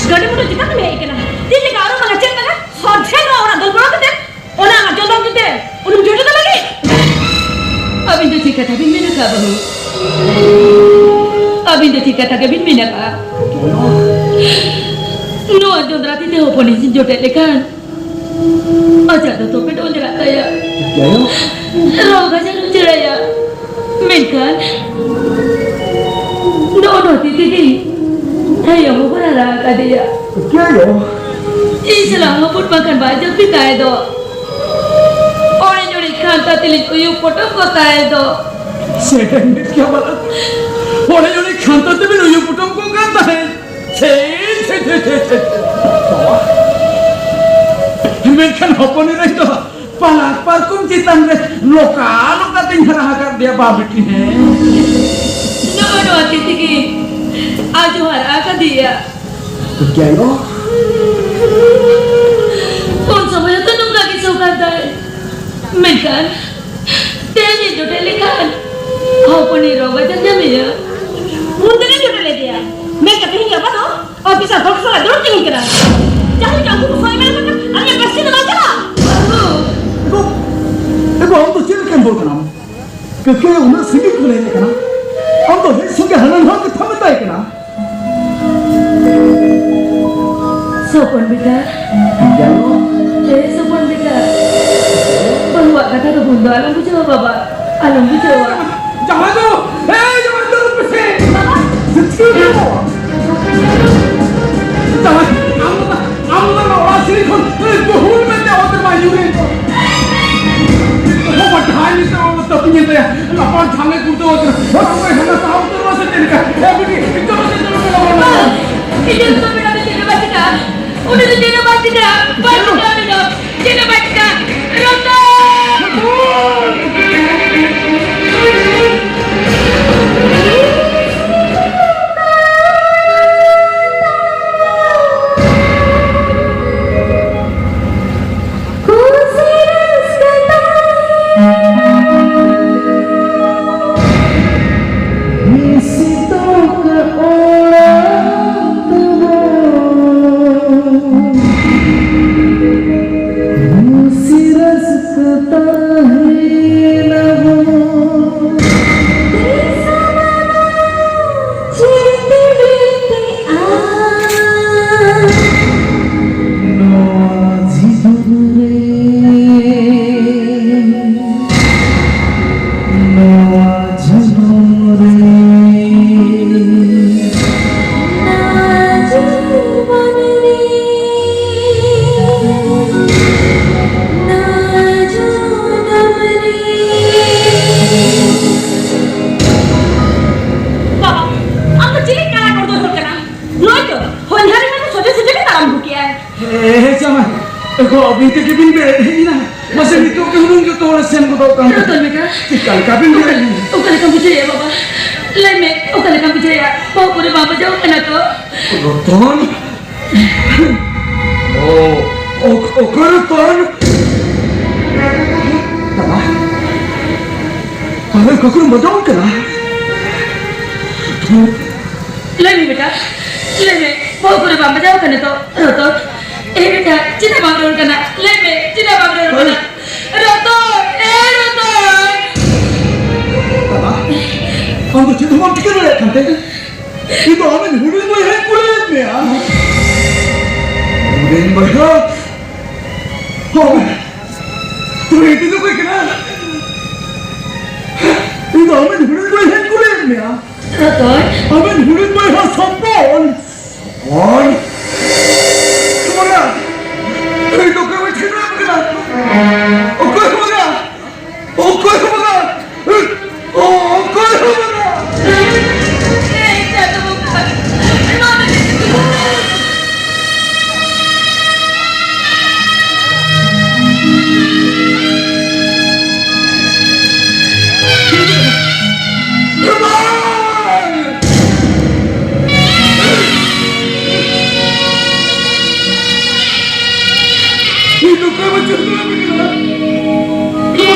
ᱜᱟᱹᱰᱤ ᱢᱚᱴᱚᱨ ᱪᱮᱫᱟᱜ ᱮᱢ ᱦᱮᱡ ᱟᱠᱟᱱᱟ? ᱛᱤ ᱡᱟᱸᱜᱟ ᱟᱨᱚ ᱵᱟᱝᱟ ᱪᱮᱫ ᱞᱟᱜᱟ? ᱥᱚᱡᱷᱮ ᱱᱚᱣᱟ ᱚᱲᱟᱜ ᱫᱟᱹᱲ ᱵᱚᱞᱚ ᱠᱟᱛᱮ ᱚᱱᱟ ᱟᱢᱟᱜ ᱡᱚᱱᱚᱢ ᱡᱩᱛᱮ ᱩᱱᱤᱢ ᱡᱚᱴᱮᱫ ᱞᱟᱹᱜᱤᱫ? ᱟᱹᱵᱤᱱ ᱫᱚ ᱪᱮᱫ ᱠᱟᱛᱷᱟ ᱵᱤᱱ ᱢᱮᱱ ᱟᱠᱟᱫᱼᱟ ᱵᱟᱹᱦᱩ? ᱟᱹᱵᱤᱱ ᱫᱚ ᱪᱮᱫ ᱠᱟᱛᱷᱟ ᱜᱮᱵᱤᱱ ᱢᱮᱱ ᱟᱠᱟᱫᱼᱟ? ᱱᱚᱣᱟ ᱡᱚᱸᱫᱽᱨᱟ ᱛᱤ ᱛᱮ ᱦᱚᱯᱚᱱᱤᱧ ᱡᱚᱴᱮᱫ ᱞᱮᱠᱷᱟᱱ ᱟᱡᱟᱜ ᱫᱚ ᱛᱚᱯᱮ ᱰᱚᱸᱡᱽᱨᱟᱜ ᱛᱟᱭᱟ᱾ ᱪᱤᱠᱟᱹᱭᱟ? ᱨᱳᱜᱽ ᱟᱡᱟᱨ ᱩᱪᱟᱹᱲᱟᱭᱟ᱾ ᱢᱮᱱᱠᱷᱟᱱ ᱱᱚᱜᱼᱚ ᱱᱚᱣᱟ ᱛᱤ ᱛᱮᱜᱮ ᱟᱭᱳ ᱦᱚᱸ ᱵᱚᱱ ᱦᱟᱨᱟ ᱟᱠᱟᱫᱮᱭᱟ᱾ ᱪᱤᱠᱟᱹᱭᱟ? ᱤᱧ ᱥᱟᱞᱟᱜ ᱦᱚᱯᱚᱱ ᱵᱟᱝᱠᱷᱟᱱ ᱵᱟᱭ ᱡᱟᱹᱯᱤᱫ ᱛᱟᱭ ᱫᱚ᱾ ᱚᱲᱮᱡ ᱚᱲᱮᱡ ᱠᱷᱟᱱᱛᱟ ᱛᱮᱞᱤᱧ ᱩᱭᱩ ᱯᱚᱴᱚᱢ ᱠᱚ ᱛᱟᱭ ᱫᱚ᱾ ᱥᱮᱴᱮᱨ ᱢᱮ ᱠᱮᱭᱟ ᱵᱟᱞᱟ᱾ ᱚᱲᱮᱡ ᱚᱲᱮᱡ ᱠᱷᱟᱱᱛᱟ ᱛᱮᱵᱤᱱ ᱩᱭᱩ ᱯᱚᱴᱚᱢ ᱠᱚ ᱠᱟᱱ ᱛᱟᱦᱮᱸᱫ᱾ ᱪᱷᱮ, ᱪᱷᱮ, ᱪᱷᱮ, ᱪᱷᱮ, ᱪᱷᱮ, ᱪᱷᱮ᱾ ᱵᱟᱵᱟ᱾ ᱢᱮᱱᱠᱷᱟᱱ ᱦᱚᱯᱚᱱ ᱮᱨᱟᱧ ᱫᱚ ᱯᱟᱞᱟᱠ ᱯᱟᱨᱠᱚᱢ ᱪᱮᱛᱟᱱ ᱨᱮ ᱞᱚᱠᱟ ᱞᱚᱠᱟ ᱛᱮᱧ ᱦᱟᱨᱟ ᱟᱠᱟᱫ ᱫᱮᱭᱟ, ᱵᱟ ᱵᱤᱴᱤ, ᱦᱮᱸ᱾ ᱱᱚᱜᱼᱚ ᱱᱚᱣᱟ ᱛᱤ ᱛᱮᱜᱮ ᱟᱡ ᱦᱚᱸ ᱦᱟᱨᱟ ᱟᱠᱟᱫᱮᱭᱟ᱾ ᱜᱮᱞᱚ? ᱩᱱ ᱥᱚᱢᱚᱭ ᱦᱚᱸᱛᱚ ᱱᱚᱝᱠᱟ ᱜᱮ ᱥᱚᱨᱠᱟᱨ ᱫᱟᱭ᱾ ᱢᱮᱱᱠᱷᱟᱱ ᱛᱮᱦᱮᱧ ᱮ ᱡᱚᱴᱮᱫ ᱞᱮᱠᱷᱟᱱ ᱦᱚᱯᱚᱱᱤ ᱨᱳᱜᱽ ᱟᱡᱟᱨ ᱧᱟᱢᱮᱭᱟ᱾ ᱩᱱ ᱛᱮᱜᱮ ᱡᱚᱴᱮᱫ ᱞᱮᱫᱮᱭᱟ᱾ ᱢᱮᱱ ᱠᱟᱛᱮ ᱤᱧ ᱵᱟᱵᱟ ᱫᱚ ᱚᱯᱷᱤᱥᱟᱨ ᱵᱚᱠᱥ ᱥᱟᱞᱟᱜ ᱫᱩᱲᱩᱵ ᱛᱤᱸᱜᱩᱱ ᱠᱟᱱᱟ᱾ ᱡᱟᱦᱟᱸ ᱞᱮᱠᱟ ᱩᱱᱠᱩ ᱠᱚ ᱥᱚᱭ ᱢᱮᱱ ᱠᱟᱛᱮ ᱟᱞᱮᱭᱟᱜ ᱯᱟᱹᱨᱥᱤ ᱫᱚ ᱵᱟᱝ ᱪᱟᱞᱟᱜᱼᱟ᱾ ᱮ ᱜᱚ, ᱮ ᱜᱚ, ᱟᱢ ᱫᱚ ᱪᱮᱫ ᱞᱮᱠᱟᱱ ᱦᱚᱲ ᱠᱟᱱᱟᱢ? ᱠᱟᱹᱠᱤ ᱩᱱᱟᱹᱜ ᱥᱤᱵᱤᱞ ᱠᱚ ᱞᱟᱹᱭ ᱠᱟᱱᱟ, ᱟᱢ ᱫᱚ ᱦᱮᱡ ᱥᱚᱸᱜᱮ ᱦᱟᱱᱟ ᱱᱚᱣᱟ ᱠᱟᱛᱷᱟ ᱢᱮᱛᱟᱭ ᱠᱟᱱᱟ᱾ ᱥᱚᱯᱚᱱ ᱵᱮᱴᱟ᱾ ᱡᱟᱱᱩ᱾ ᱮ ᱥᱚᱯᱚᱱ ᱵᱮᱴᱟ᱾ ᱵᱟᱹᱦᱩᱣᱟᱜ ᱠᱟᱛᱷᱟ ᱫᱚ ᱵᱷᱩᱞ ᱫᱚ ᱟᱞᱚᱢ ᱵᱩᱡᱷᱟᱹᱣᱟ ᱵᱟᱵᱟ, ᱟᱞᱚᱢ ᱵᱩᱡᱷᱟᱹᱣᱟ᱾ ᱡᱟᱶᱟᱭ ᱫᱚ, ᱮ ᱡᱟᱶᱟᱭ ᱫᱚ ᱯᱮᱥᱮ᱾ ᱵᱟᱵᱟ᱾ ᱪᱤᱠᱟᱹ ᱫᱚ? ᱡᱟᱶᱟᱭ, ᱟᱢ ᱫᱚ, ᱟᱢ ᱫᱚ ᱚᱲᱟᱜ ᱥᱤᱨᱤ ᱠᱷᱚᱱ, ᱮ, ᱵᱟᱹᱦᱩ ᱢᱮᱱᱛᱮ ᱚᱛ ᱨᱮᱢᱟ ᱧᱩᱨ ᱮᱱ ᱫᱚ᱾ ᱵᱟᱵᱟ ᱰᱷᱟᱭ ᱢᱮᱱᱛᱮ ᱚᱛ ᱛᱟᱹᱯᱤᱧ ᱮᱱ ᱛᱟᱭᱟ᱾ ᱞᱟᱯᱟᱲ ᱡᱷᱟᱢᱮ ᱠᱩᱲᱛᱟᱹᱣ ᱟᱠᱟᱱᱟ᱾ ᱦᱚᱲ ᱠᱚᱭ ᱦᱟᱱᱟ ᱥᱟᱦᱟ ᱩᱛᱟᱹᱨᱚᱜᱼᱟ ᱥᱮ ᱪᱮᱫ ᱞᱮᱠᱟ? ᱮ ᱵᱤᱴᱤ, ᱪᱚᱞᱚ ᱥᱮ ᱪᱚᱞᱚ ᱥᱮ ᱵᱟᱵᱟ᱾ ᱤᱧᱟᱹᱜ ᱫᱚ ᱢᱮᱱᱟᱜ ᱫᱚ ᱪᱮᱫ ᱦᱚᱸ ᱵᱟᱭ ᱪᱤᱠᱟᱹᱜᱼᱟ᱾ ᱩᱱᱤ ᱫᱚ ᱪᱮᱫ ᱦᱚᱸ ᱵᱟᱭ ᱪᱤᱠᱟᱹᱜᱼᱟ᱾ ᱵᱟᱭ ᱪᱤᱠᱟᱹᱜᱼᱟ ᱩᱱᱤ ᱫᱚ᱾ ᱪᱮᱫ ᱦᱚᱸ ᱵᱟᱭ ᱪᱤᱠᱟᱹᱜᱼᱟ᱾ ᱨᱚᱛᱚᱱ! ᱥᱮᱱ ᱜᱚᱫᱚᱜ ᱠᱟᱱ ᱨᱚᱛᱚᱱ ᱵᱮᱴᱟ᱾ ᱪᱮᱫ ᱞᱮᱠᱟ ᱵᱤᱱ ᱞᱟᱹᱭᱟ? ᱚᱠᱟ ᱞᱮᱠᱟᱢ ᱵᱩᱡᱷᱟᱹᱣᱮᱫᱼᱟ ᱵᱟᱵᱟ? ᱞᱟᱹᱭ ᱢᱮ, ᱚᱠᱟ ᱞᱮᱠᱟᱢ ᱵᱩᱡᱷᱟᱹᱣᱮᱫᱼᱟ? ᱵᱟᱹᱦᱩ ᱠᱚᱨᱮ ᱵᱟᱢ ᱵᱟᱡᱟᱣ ᱠᱟᱱᱟ ᱛᱚ? ᱨᱚᱛᱚᱱ᱾ ᱚ, ᱚ, ᱚᱠᱟ ᱨᱚᱛᱚᱱ? ᱵᱟᱵᱟ, ᱟᱞᱮ ᱚᱠᱟ ᱠᱚᱨᱮᱢ ᱵᱟᱡᱟᱣ ᱠᱟᱱᱟ? ᱞᱟᱹᱭ ᱢᱮ ᱵᱮᱴᱟ, ᱞᱟᱹᱭ ᱢᱮ, ᱵᱟᱹᱦᱩ ᱠᱚᱨᱮ ᱵᱟᱢ ᱵᱟᱡᱟᱣ ᱠᱟᱱᱟ ᱛᱚ? ᱨᱚᱛᱚᱱ, ᱮ ᱵᱮᱴᱟ, ᱪᱮᱫᱟᱜ ᱵᱟᱢ ᱨᱚᱲ ᱠᱟᱱᱟ? ᱞᱟᱹᱭ ᱢᱮ, ᱪᱮᱫᱟᱜ ᱵᱟᱢ ᱨᱚᱲ ᱠᱟᱱᱟ? ᱨᱚᱛᱚᱱ, ᱮ ᱨᱚᱛᱚᱱ! ᱵᱟᱵᱟ, ᱟᱢ ᱫᱚ ᱪᱮᱫ ᱦᱚᱸ ᱵᱟᱢ ᱴᱷᱤᱠᱟᱹ ᱫᱟᱲᱮᱭᱟᱜ ᱠᱟᱱ ᱛᱮ? ᱤᱧ ᱫᱚ ᱟᱢᱤᱡ ᱦᱩᱰᱤᱧ ᱵᱚᱭᱦᱟᱧ ᱠᱩᱞᱤᱭᱮᱫ ᱢᱮᱭᱟ᱾ ᱦᱩᱰᱤᱧ ᱵᱚᱭᱦᱟ? ᱦᱳᱭ᱾ ᱛᱚᱵᱮ ᱤᱧ ᱫᱚ ᱚᱠᱚᱭ ᱠᱟᱱᱟ? ᱤᱧ ᱫᱚ ᱟᱢᱤᱡ ᱦᱩᱰᱤᱧ ᱵᱚᱭᱦᱟᱧ ᱠᱩᱞᱤᱭᱮᱫ ᱢᱮᱭᱟ᱾ ᱨᱚᱛᱚᱱ᱾ ᱟᱢᱤᱡ ᱦᱩᱰᱤᱧ ᱵᱚᱭᱦᱟ ᱥᱚᱯᱚᱱ᱾ ᱥᱚᱯᱚᱱ? ᱥᱚᱯᱚᱱᱟ, ᱤᱧ ᱫᱚ ᱚᱠᱚᱭ ᱦᱚᱸ ᱵᱟᱹᱧ ᱴᱷᱤᱠᱟᱹ ᱫᱟᱲᱮᱭᱟᱜ ᱠᱟᱱᱟ᱾ ᱚᱠᱚᱭ ᱦᱚᱸ ᱵᱟᱝᱟ᱾ ᱚᱠᱚᱭ ᱦᱚᱸ ᱵᱟᱝᱟ᱾ ᱚᱠᱚᱭ ᱦᱚᱸ ᱵᱟᱝᱟ᱾ ᱮᱭ ᱪᱟᱸᱫᱳ ᱵᱚᱸᱜᱟ, ᱱᱚᱣᱟ ᱫᱚ ᱪᱮᱫ ᱪᱤᱠᱟᱹ? ᱤᱧ ᱫᱚ ᱚᱠᱚᱭ ᱵᱟᱹᱧ ᱪᱮᱫ ᱫᱟᱲᱮᱭᱟᱜ ᱠᱟᱱᱟ᱾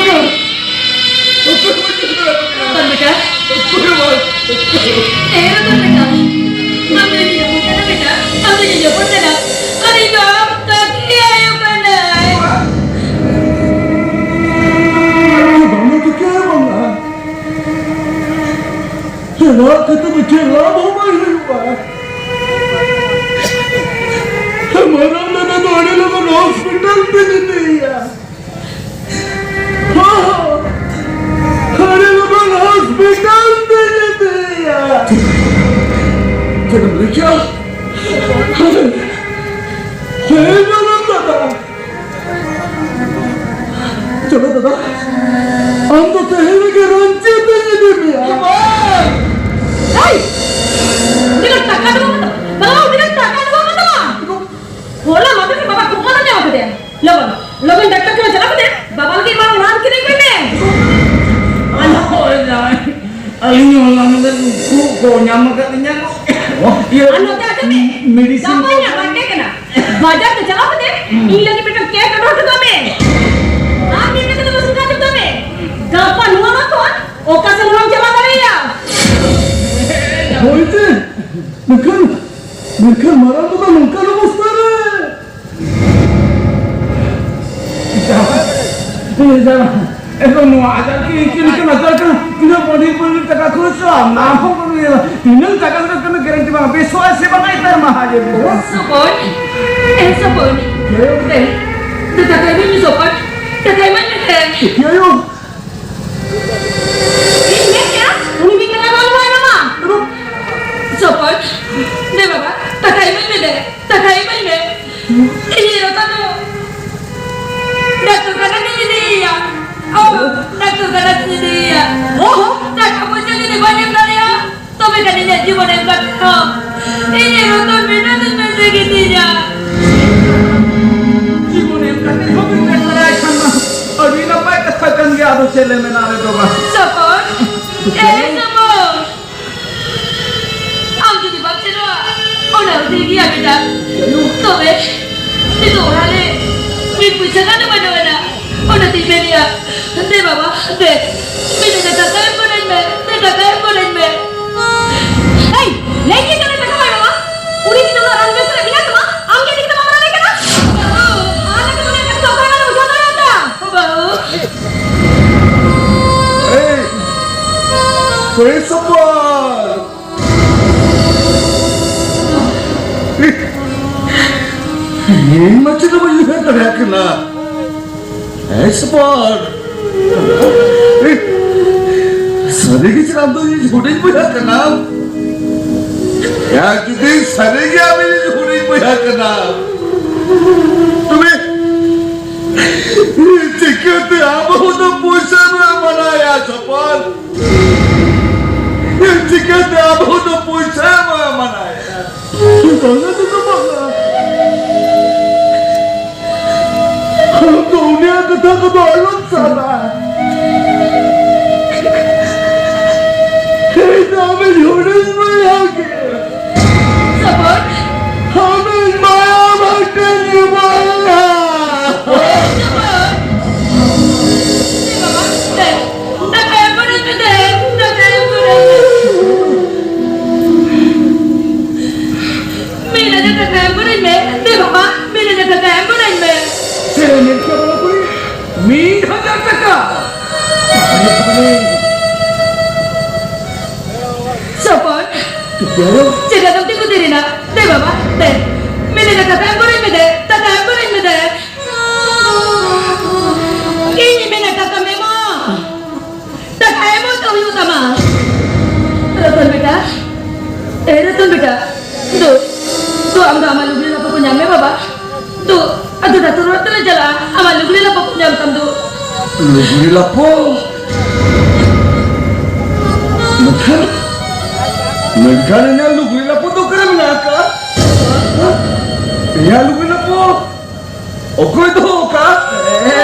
ᱚᱠᱚᱭ ᱵᱟᱹᱧ ᱪᱮᱫ ᱫᱟᱲᱮᱭᱟᱜ ᱠᱟᱱᱟ᱾ ᱨᱚᱛᱚᱱ ᱵᱮᱴᱟ᱾ ᱚᱠᱚᱭ ᱦᱚᱸ ᱵᱟᱝ᱾ ᱮ ᱨᱚᱛᱚᱱ ᱵᱮᱴᱟ, ᱟᱢ ᱫᱚ ᱤᱧᱤᱡ ᱦᱚᱯᱚᱱ ᱠᱟᱱᱟ ᱵᱮᱴᱟ, ᱟᱢ ᱫᱚ ᱤᱧᱤᱡ ᱦᱚᱯᱚᱱ ᱠᱟᱱᱟ᱾ ᱟᱨ ᱤᱧ ᱫᱚ ᱟᱢ ᱛᱟᱹᱠᱤ ᱟᱭᱳ ᱠᱟᱱᱟᱭ᱾ ᱵᱟᱝ ᱫᱚ ᱛᱟᱹᱠᱤ ᱟᱭᱳ ᱵᱟᱝᱟ᱾ ᱨᱟᱜ ᱠᱟᱛᱮ ᱫᱚ ᱪᱮᱫ ᱞᱟᱵᱷ ᱦᱚᱸ ᱵᱟᱭ ᱦᱩᱭᱩᱜᱼᱟ᱾ ᱢᱟᱨᱟᱝ ᱫᱟᱫᱟ ᱫᱚ ᱟᱹᱰᱤ ᱞᱚᱜᱚᱱ ᱦᱚᱥᱯᱤᱴᱟᱞ ᱛᱮᱧ ᱤᱫᱤᱭᱮᱭᱟ᱾ ᱦᱚᱸ, ᱟᱹᱰᱤ ᱞᱚᱜᱚᱱ ᱦᱚᱥᱯᱤᱴᱟᱞ ᱛᱮᱧ ᱤᱫᱤᱭᱮᱭᱟ᱾ ᱪᱮᱫ ᱮᱢ ᱞᱟᱹᱭ ᱠᱮᱜᱼᱟ? ᱦᱮᱸ, ᱢᱟᱨᱟᱝ ᱫᱟᱫᱟ᱾ ᱪᱚᱞᱚ ᱫᱟᱫᱟ, ᱟᱢ ᱫᱚ ᱛᱮᱦᱮᱧ ᱨᱮᱜᱮ ᱨᱟᱺᱪᱤ ᱛᱮᱧ ᱤᱫᱤ ᱢᱮᱭᱟ᱾ ᱮᱭ! ᱛᱤᱱᱟᱹᱜ ᱴᱟᱠᱟ ᱫᱚ ᱵᱟᱹᱱᱩᱜ ᱛᱟᱢᱟ? ᱵᱟᱵᱟ, ᱛᱤᱱᱟᱹᱜ ᱴᱟᱠᱟ ᱫᱚ ᱵᱟᱹᱱᱩᱜ ᱛᱟᱢᱟ? ᱦᱚᱞᱟ ᱢᱟᱫᱷᱮᱨ ᱨᱮ ᱵᱟᱵᱟ ᱠᱷᱩᱵ ᱢᱟᱫᱟ ᱧᱟᱢ ᱠᱟᱫᱮᱭᱟ᱾ ᱞᱚᱜᱚᱱ, ᱞᱚᱜᱚᱱ ᱰᱟᱠᱛᱟᱨ ᱴᱷᱮᱱ ᱪᱟᱞᱟᱣ ᱠᱟᱛᱮ ᱵᱟᱵᱟ ᱞᱟᱹᱜᱤᱫ ᱢᱟ ᱨᱟᱱ ᱠᱤᱨᱤᱧ ᱢᱮᱰᱤᱥᱤᱱ ᱜᱟᱯᱟ ᱤᱧᱟᱹᱜ ᱵᱟᱨᱛᱷᱰᱮ ᱠᱟᱱᱟ᱾ ᱵᱟᱡᱟᱨ ᱛᱮ ᱪᱟᱞᱟᱣ ᱠᱟᱛᱮ ᱤᱧ ᱞᱟᱹᱜᱤᱫ ᱢᱤᱫᱴᱟᱝ ᱠᱮᱠ ᱚᱰᱟᱨ ᱦᱚᱴᱚ ᱠᱟᱜ ᱢᱮ᱾ ᱟᱨ ᱢᱤᱫ ᱠᱟᱛᱮ ᱫᱚ ᱥᱩᱫᱷᱟ ᱦᱚᱴᱚ ᱠᱟᱜ ᱢᱮ᱾ ᱜᱟᱯᱟ ᱱᱚᱣᱟ ᱵᱟᱝ ᱠᱷᱚᱱ ᱚᱠᱟ ᱥᱮᱫ ᱦᱚᱸ ᱵᱟᱢ ᱪᱟᱞᱟᱣ ᱫᱟᱲᱮᱭᱟᱜᱼᱟ᱾ ᱦᱳᱭ ᱛᱮ, ᱢᱮᱱᱠᱷᱟᱱ, ᱢᱮᱱᱠᱷᱟᱱ ᱢᱟᱨᱟᱝ ᱵᱟᱵᱟ ᱱᱚᱝᱠᱟᱱ ᱚᱵᱚᱥᱛᱟ ᱨᱮ᱾ ᱡᱟᱶᱟᱭ, ᱡᱟᱶᱟᱭ, ᱮᱠᱫᱚᱢ ᱱᱚᱣᱟ ᱟᱡᱟᱨ ᱠᱤ ᱤᱱᱠᱟᱹ ᱞᱮᱠᱟᱱ ᱟᱡᱟᱨ ᱠᱟᱱᱟ? ᱛᱤᱱᱟᱹᱜ ᱵᱟᱹᱲᱤᱡ ᱵᱟᱹᱲᱤᱡ ᱴᱟᱠᱟ ᱠᱷᱚᱨᱚᱪᱚᱜᱼᱟ, ᱚᱱᱟ ᱦᱚᱸ ᱵᱟᱹᱧ ᱩᱭᱦᱟᱹᱨᱟ᱾ ᱛᱤᱱᱟᱹᱜ ᱴᱟᱠᱟ ᱨᱮᱱᱟᱜ ᱠᱳᱱᱳ ᱜᱮᱨᱮᱱᱴᱤ ᱵᱟᱝ, ᱵᱮᱥᱚᱜᱼᱟᱭ ᱥᱮ ᱵᱟᱝ ᱱᱮᱛᱟᱨ ᱢᱟ ᱦᱟᱡᱮ ᱵᱚ᱾ ᱥᱚᱯᱚᱱ, ᱮ ᱥᱚᱯᱚᱱ, ᱫᱮ, ᱫᱮ, ᱫᱟᱠᱟ ᱮᱢᱟᱹᱧ ᱢᱮ ᱥᱚᱯᱚᱱ, ᱫᱟᱠᱟ ᱮᱢᱟᱹᱧ ᱢᱮ᱾ ᱮ ᱟᱭᱳ, ᱤᱧ ᱢᱮᱱᱮᱫᱼᱟ, ᱩᱱᱤ ᱢᱤᱫ ᱴᱟᱠᱟ ᱵᱟᱝ ᱮᱢᱟᱭ ᱢᱟ᱾ ᱥᱚᱯᱚᱱ, ᱫᱮ ᱵᱟᱵᱟ, ᱫᱟᱠᱟ ᱮᱢᱟᱹᱧ ᱢᱮ ᱫᱮ, ᱫᱟᱠᱟ ᱮᱢᱟᱹᱧ ᱢᱮ᱾ ᱤᱧᱤᱡ ᱨᱚᱛᱚᱱ ᱫᱚ ᱰᱟᱠᱛᱚᱨ ᱠᱷᱟᱱᱟ ᱛᱮᱧ ᱤᱫᱤᱭᱮᱭᱟ᱾ ᱚ, ᱰᱟᱠᱛᱚᱨ ᱠᱷᱟᱱᱟ ᱛᱮᱧ ᱤᱫᱤᱭᱮᱭᱟ᱾ ᱚ, ᱴᱟᱠᱟ ᱯᱚᱭᱥᱟ ᱡᱩᱫᱤ ᱵᱟᱹᱧ ᱮᱢ ᱫᱟᱲᱮᱭᱟᱜᱼᱟ, ᱛᱚᱵᱮ ᱠᱷᱟᱱ ᱤᱧᱟᱹᱜ ᱡᱤᱵᱚᱱ ᱮᱢ ᱠᱟᱛᱮ ᱦᱚᱸ ᱤᱧᱤᱡ ᱨᱚᱛᱚᱱ ᱢᱮᱱᱟᱜ ᱢᱮ ᱥᱮ ᱜᱤᱛᱤᱡᱟ? ᱡᱤᱵᱚᱱ ᱮᱢ ᱠᱟᱛᱮ ᱦᱚᱸ ᱵᱟᱹᱧ ᱢᱮᱱ ᱫᱟᱲᱮᱭᱟᱭ ᱠᱷᱟᱱ ᱢᱟ ᱟᱹᱰᱤ ᱱᱟᱯᱟᱭ ᱠᱟᱛᱷᱟ ᱠᱟᱱ ᱜᱮᱭᱟ᱾ ᱟᱫᱚ ᱪᱮᱫ ᱞᱮ ᱢᱮᱱᱟ ᱨᱮ ᱵᱟᱵᱟ? ᱥᱚᱯᱚᱱ, ᱮ ᱥᱚᱯᱚᱱ᱾ ᱟᱢ ᱡᱩᱫᱤ ᱵᱟᱢ ᱥᱮᱱᱚᱜᱼᱟ, ᱚᱱᱟ ᱦᱚᱸ ᱴᱷᱤᱠ ᱜᱮᱭᱟ ᱵᱮᱴᱟ᱾ ᱛᱚᱵᱮ ᱱᱤᱛᱚᱜ ᱚᱲᱟᱜ ᱨᱮ ᱢᱤᱫ ᱯᱚᱭᱥᱟ ᱜᱟᱱ ᱦᱚᱸ ᱵᱟᱹᱱᱩᱜ ᱟᱱᱟ᱾ ᱚᱱᱟᱛᱤᱧ ᱢᱮᱱᱮᱜᱼᱟ, ᱫᱮ ᱵᱟᱵᱟ, ᱫᱮ, ᱢᱤᱫ ᱴᱟᱠᱟ ᱴᱟᱠᱟ ᱮᱢ ᱜᱚᱲᱚᱧ ᱢᱮ, ᱫᱮ, ᱴᱟᱠᱟ ᱮᱢ ᱜᱚᱲᱚᱧ ᱢᱮ᱾ ᱮᱭ, ᱞᱟᱹᱭ ᱠᱮᱫ ᱫᱚᱞᱮ ᱴᱟᱠᱟ ᱵᱟᱭ ᱵᱟᱵᱟ, ᱩᱱᱤ ᱡᱩᱫᱤ ᱩᱱᱟᱹᱜ ᱨᱟᱱ ᱵᱮᱥ ᱨᱮ ᱢᱮᱱᱟᱜ ᱛᱟᱢᱟ, ᱟᱢ ᱪᱮᱫ ᱞᱟᱹᱜᱤᱫ ᱵᱟᱢ ᱨᱟᱱ ᱠᱟᱱᱟ? ᱵᱟᱹᱵᱩ, ᱟᱨ ᱞᱟᱹᱜᱤᱫ ᱩᱱᱤᱭᱟᱜ ᱠᱟᱛᱷᱟ ᱚᱠᱟ ᱨᱮ ᱵᱩᱡᱷᱟᱹᱣ ᱫᱟᱲᱮᱭᱟᱜ ᱛᱟᱢ? ᱵᱟᱹᱵᱩ᱾ ᱮᱭ, ᱯᱨᱤᱱᱥᱤᱯᱟᱞ! ᱤᱧ ᱢᱟ ᱪᱮᱫ ᱦᱚᱸ ᱵᱟᱹᱧ ᱩᱭᱦᱟᱹᱨ ᱫᱟᱲᱮᱭᱟᱜ ᱠᱟᱱᱟ᱾ ᱯᱨᱤᱱᱥᱤᱯᱟᱞ! ᱥᱟᱹᱨᱤ ᱜᱮ ᱪᱮᱫ ᱟᱢ ᱫᱚ ᱤᱧ ᱦᱩᱰᱤᱧ ᱵᱚᱭᱦᱟ ᱠᱟᱱᱟᱢ? ᱭᱟ, ᱡᱩᱫᱤ ᱥᱟᱹᱨᱤ ᱜᱮ ᱟᱢ ᱤᱧ ᱦᱩᱰᱤᱧ ᱵᱚᱭᱦᱟ ᱠᱟᱱᱟᱢ, ᱛᱚᱵᱮ ᱪᱤᱠᱟᱹᱛᱮ ᱟᱢ ᱦᱚᱸ ᱫᱚ ᱯᱚᱭᱥᱟ ᱮᱢ ᱢᱟᱱᱟᱭᱟ, ᱥᱚᱯᱚᱱ? ᱪᱤᱠᱟᱹᱛᱮ ᱟᱵᱚ ᱫᱚ ᱯᱚᱭᱥᱟ ᱮᱢ ᱢᱟᱱᱟᱭᱟ? ᱵᱟᱝᱟ, ᱫᱩ ᱫᱚ ᱵᱟᱝᱟ᱾ ᱟᱢ ᱫᱚ ᱩᱱᱤᱭᱟᱜ ᱠᱟᱛᱷᱟ ᱠᱚᱫᱚ ᱟᱞᱚᱢ ᱥᱟᱵᱟ᱾ ᱤᱧ ᱫᱚ ᱟᱢᱤᱡ ᱦᱩᱰᱤᱧ ᱵᱚᱭᱦᱟ ᱜᱮ᱾ ᱥᱚᱯᱚᱱ, ᱥᱚᱯᱚᱱ, ᱪᱮᱫ ᱟᱫᱚᱢ ᱛᱤᱸᱜᱩ ᱛᱷᱤᱨ ᱮᱱᱟ? ᱫᱮ ᱵᱟᱵᱟ, ᱫᱮ᱾ ᱢᱮᱱᱮᱫᱟ ᱠᱟᱛᱷᱟ ᱮᱢ ᱜᱚᱲᱚᱧ ᱢᱮ ᱫᱮ, ᱠᱟᱛᱷᱟ ᱮᱢ ᱜᱚᱲᱚᱧ ᱢᱮ ᱫᱮ᱾ ᱤᱧ ᱢᱮᱱᱟ ᱠᱟᱛᱷᱟ ᱢᱮ ᱢᱟ᱾ ᱫᱟᱠᱟ ᱮᱢᱚᱜ ᱫᱚ ᱦᱩᱭᱩᱜ ᱛᱟᱢᱟ᱾ ᱨᱚᱛᱚᱱ ᱵᱮᱴᱟ, ᱮ ᱨᱚᱛᱚᱱ ᱵᱮᱴᱟ, ᱫᱩ, ᱫᱩ ᱟᱢ ᱫᱚ ᱟᱢᱟᱜ ᱞᱩᱜᱽᱲᱤ ᱞᱟᱯᱚ ᱠᱚ ᱧᱟᱢ ᱢᱮ ᱵᱟᱵᱟ᱾ ᱫᱩ, ᱟᱫᱚ ᱰᱟᱠᱛᱚᱨ ᱚᱲᱟᱜ ᱛᱮᱞᱮ ᱪᱟᱞᱟᱜᱼᱟ, ᱟᱢᱟᱜ ᱞᱩᱜᱽᱲᱤ ᱞᱟᱯᱚ ᱠᱚ ᱧᱟᱢ ᱛᱟᱢ ᱫᱩ᱾ ᱞᱩᱜᱽᱲᱤ ᱞᱟᱯᱚ? ᱢᱮᱱᱠᱷᱟᱱ, ᱢᱮᱱᱠᱷᱟᱱ ᱤᱧᱟᱹᱜ ᱞᱩᱜᱽᱲᱤ ᱞᱟᱯᱚ ᱫᱚ ᱚᱠᱟᱨᱮ ᱢᱮᱱᱟᱜ ᱟᱠᱟᱫᱼᱟ? ᱤᱧᱟᱹᱜ ᱞᱩᱜᱽᱲᱤ ᱞᱟᱯᱚ? ᱚᱠᱚᱭ ᱫᱚᱦᱚ ᱟᱠᱟᱫ? ᱮ,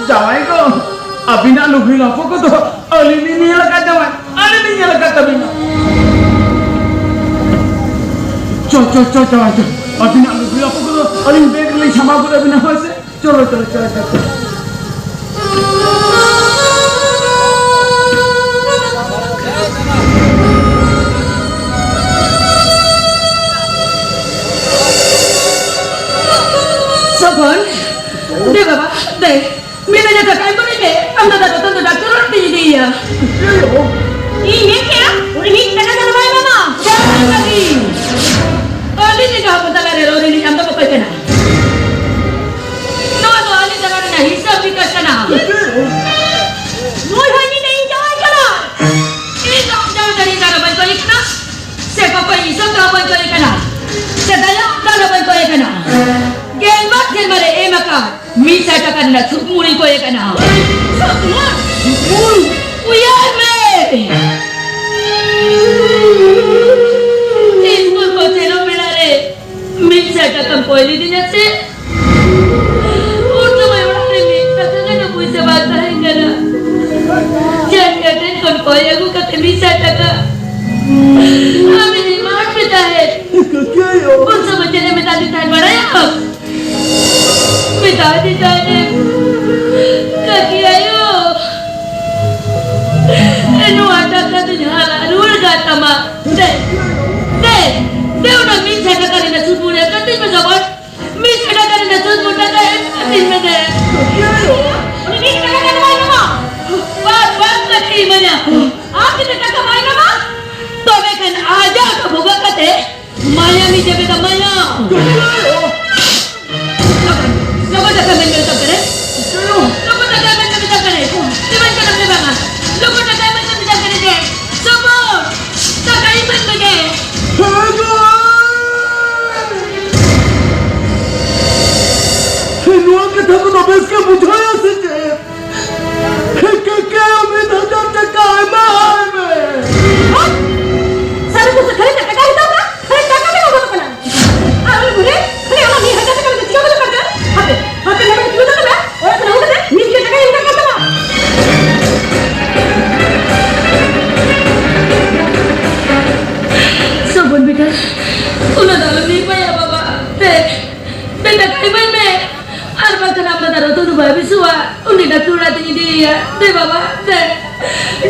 ᱡᱟᱶᱟᱭ ᱠᱚ, ᱟᱹᱵᱤᱱᱟᱜ ᱞᱩᱜᱽᱲᱤ ᱞᱟᱯᱚ ᱠᱚᱫᱚ ᱟᱹᱞᱤᱧ ᱞᱤᱧ ᱧᱮᱞ ᱟᱠᱟᱫ, ᱡᱟᱶᱟᱭ, ᱟᱹᱞᱤᱧ ᱞᱤᱧ ᱧᱮᱞ ᱟᱠᱟᱫ ᱛᱟᱹᱵᱤᱱᱟ᱾ ᱪᱚ, ᱪᱚ, ᱪᱚ, ᱡᱟᱶᱟᱭ, ᱪᱚ, ᱟᱹᱵᱤᱱᱟᱜ ᱞᱩᱜᱽᱲᱤ ᱞᱟᱯᱚ ᱠᱚᱫᱚ ᱟᱹᱞᱤᱧ ᱵᱮᱜᱽ ᱨᱮᱞᱤᱧ ᱥᱟᱢᱵᱟᱣ ᱜᱚᱫ ᱟᱹᱵᱤᱱᱟ, ᱦᱳᱭ ᱥᱮ? ᱪᱚᱞᱚ, ᱪᱚᱞᱚ, ᱪᱚᱞᱚ, ᱪᱚᱞᱚ᱾ ᱥᱚᱯᱚᱱ, ᱫᱮ ᱵᱟᱵᱟ, ᱫᱮ᱾ ᱢᱤᱫ ᱵᱟᱡᱮ ᱫᱟᱠᱟ ᱮᱢ ᱠᱟᱹᱧ ᱢᱮ᱾ ᱟᱢ ᱫᱟᱫᱟ ᱫᱚ ᱰᱟᱠᱛᱚᱨ ᱚᱲᱟᱜ ᱛᱮᱧ ᱤᱫᱤᱭᱮᱭᱟ᱾ ᱤᱧ ᱢᱮᱱ ᱠᱮᱜᱼᱟ, ᱩᱱᱤ ᱢᱤᱫ ᱴᱟᱠᱟ ᱜᱟᱱ ᱵᱟᱭ ᱮᱢᱟᱢᱟ᱾ ᱪᱟᱞᱟᱜ ᱞᱟᱹᱜᱤᱫ᱾ ᱟᱹᱞᱤᱧ ᱞᱮᱠᱟ ᱦᱚᱯᱚᱱ ᱛᱟᱞᱟ ᱨᱮ ᱨᱚᱲ ᱨᱤᱱᱤᱡ ᱟᱢ ᱫᱚ ᱚᱠᱚᱭ ᱠᱟᱱᱟ? ᱱᱚᱣᱟ ᱫᱚ ᱟᱹᱞᱤᱧ ᱛᱟᱞᱟ ᱨᱮᱱᱟᱜ ᱦᱤᱥᱟᱹᱵ ᱱᱤᱠᱟᱹᱥ ᱠᱟᱱᱟ᱾ ᱱᱩᱭ ᱦᱚᱸ ᱤᱧ ᱤᱧ ᱡᱟᱶᱟᱭ ᱠᱟᱱᱟ᱾ ᱤᱧ ᱫᱚ ᱟᱢ ᱡᱟᱶᱟᱭ ᱫᱟᱲᱮ ᱠᱟᱱᱟ ᱵᱟᱹᱧ ᱠᱚᱭᱮ ᱠᱟᱱᱟ᱾ ᱥᱮ ᱠᱚᱠᱚᱭ ᱤᱥᱚᱵ ᱫᱚ ᱵᱟᱹᱧ ᱠᱚᱭᱮ ᱠᱟᱱᱟ᱾ ᱥᱮ ᱫᱟᱭᱟ ᱫᱚ ᱵᱟᱹᱧ ᱠᱚᱭᱮ ᱠᱟᱱᱟ᱾ ᱜᱮᱞᱵᱟᱨ ᱥᱮᱨᱢᱟ ᱨᱮ ᱮᱢ ᱟᱠᱟᱫ ᱢᱤᱫ ᱥᱟᱭ ᱴᱟᱠᱟ ᱨᱮᱱᱟᱜ ᱥᱩᱫ ᱢᱩᱲᱤᱧ ᱠᱚᱭᱮ ᱠᱟᱱᱟ᱾ ᱥᱩᱫ ᱢᱩᱲ? ᱩᱭᱦᱟᱹᱨ ᱢᱮ! ᱤᱥᱠᱩᱞ ᱠᱚ ᱥᱮᱱᱚᱜ ᱵᱮᱲᱟ ᱨᱮ ᱢᱤᱫ ᱥᱟᱭ ᱴᱟᱠᱟᱢ ᱠᱚᱭ ᱞᱤᱫᱤᱧᱟ ᱥᱮ? ᱩᱱ ᱥᱚᱢᱚᱭ ᱚᱲᱟᱜ ᱨᱮ ᱢᱤᱫ ᱴᱟᱠᱟ ᱜᱟᱱ ᱦᱚᱸ ᱯᱩᱭᱥᱟᱹ ᱵᱟᱝ ᱛᱟᱦᱮᱸ ᱠᱟᱱᱟ᱾ ᱡᱟᱦᱟᱸᱭ ᱴᱷᱮᱱ ᱠᱷᱚᱱ ᱠᱚᱭ ᱟᱹᱜᱩ ᱠᱟᱛᱮ ᱢᱤᱫ ᱥᱟᱭ ᱴᱟᱠᱟ ᱟᱢ ᱤᱧ ᱮᱢᱟᱫ ᱢᱮ ᱛᱟᱦᱮᱸᱫ᱾ ᱩᱱ ᱥᱚᱢᱚᱭ ᱪᱮᱫ ᱮ ᱢᱮᱛᱟᱫᱤᱧ ᱛᱟᱦᱮᱸᱫ ᱵᱟᱲᱟᱭᱟᱢ? ᱢᱮᱛᱟᱫᱤᱧ ᱛᱟᱦᱮᱸᱫ ᱮ, ᱠᱟᱹᱠᱤ ᱟᱭᱳ, ᱱᱚᱣᱟ ᱴᱟᱠᱟ ᱫᱚᱧ ᱦᱟᱞᱟ ᱨᱩᱣᱟᱹᱲ ᱠᱟᱜ ᱛᱟᱢᱟ᱾ ᱫᱮ, ᱫᱮ, ᱫᱮ, ᱚᱱᱟ ᱢᱤᱫ ᱥᱟᱭ ᱴᱟᱠᱟ ᱨᱮᱱᱟᱜ ᱥᱩᱫ ᱢᱩᱲ ᱮᱢ ᱠᱟᱹᱛᱤᱧ ᱢᱮ ᱥᱚᱵᱚᱨ᱾ ᱢᱤᱫ ᱥᱟᱭ ᱴᱟᱠᱟ ᱨᱮᱱᱟᱜ ᱥᱩᱫ ᱢᱩᱲ ᱴᱟᱠᱟ ᱮᱢ ᱠᱟᱹᱛᱤᱧ ᱢᱮ ᱫᱮ᱾ ᱩᱱᱤ ᱢᱤᱫ ᱴᱟᱠᱟ ᱜᱟᱱ ᱵᱟᱭ ᱮᱢᱟ᱾ ᱚᱲᱟᱜ ᱛᱤᱧ ᱤᱫᱤᱭᱮᱭᱟ᱾ ᱫᱮ ᱵᱟᱵᱟ, ᱫᱮ᱾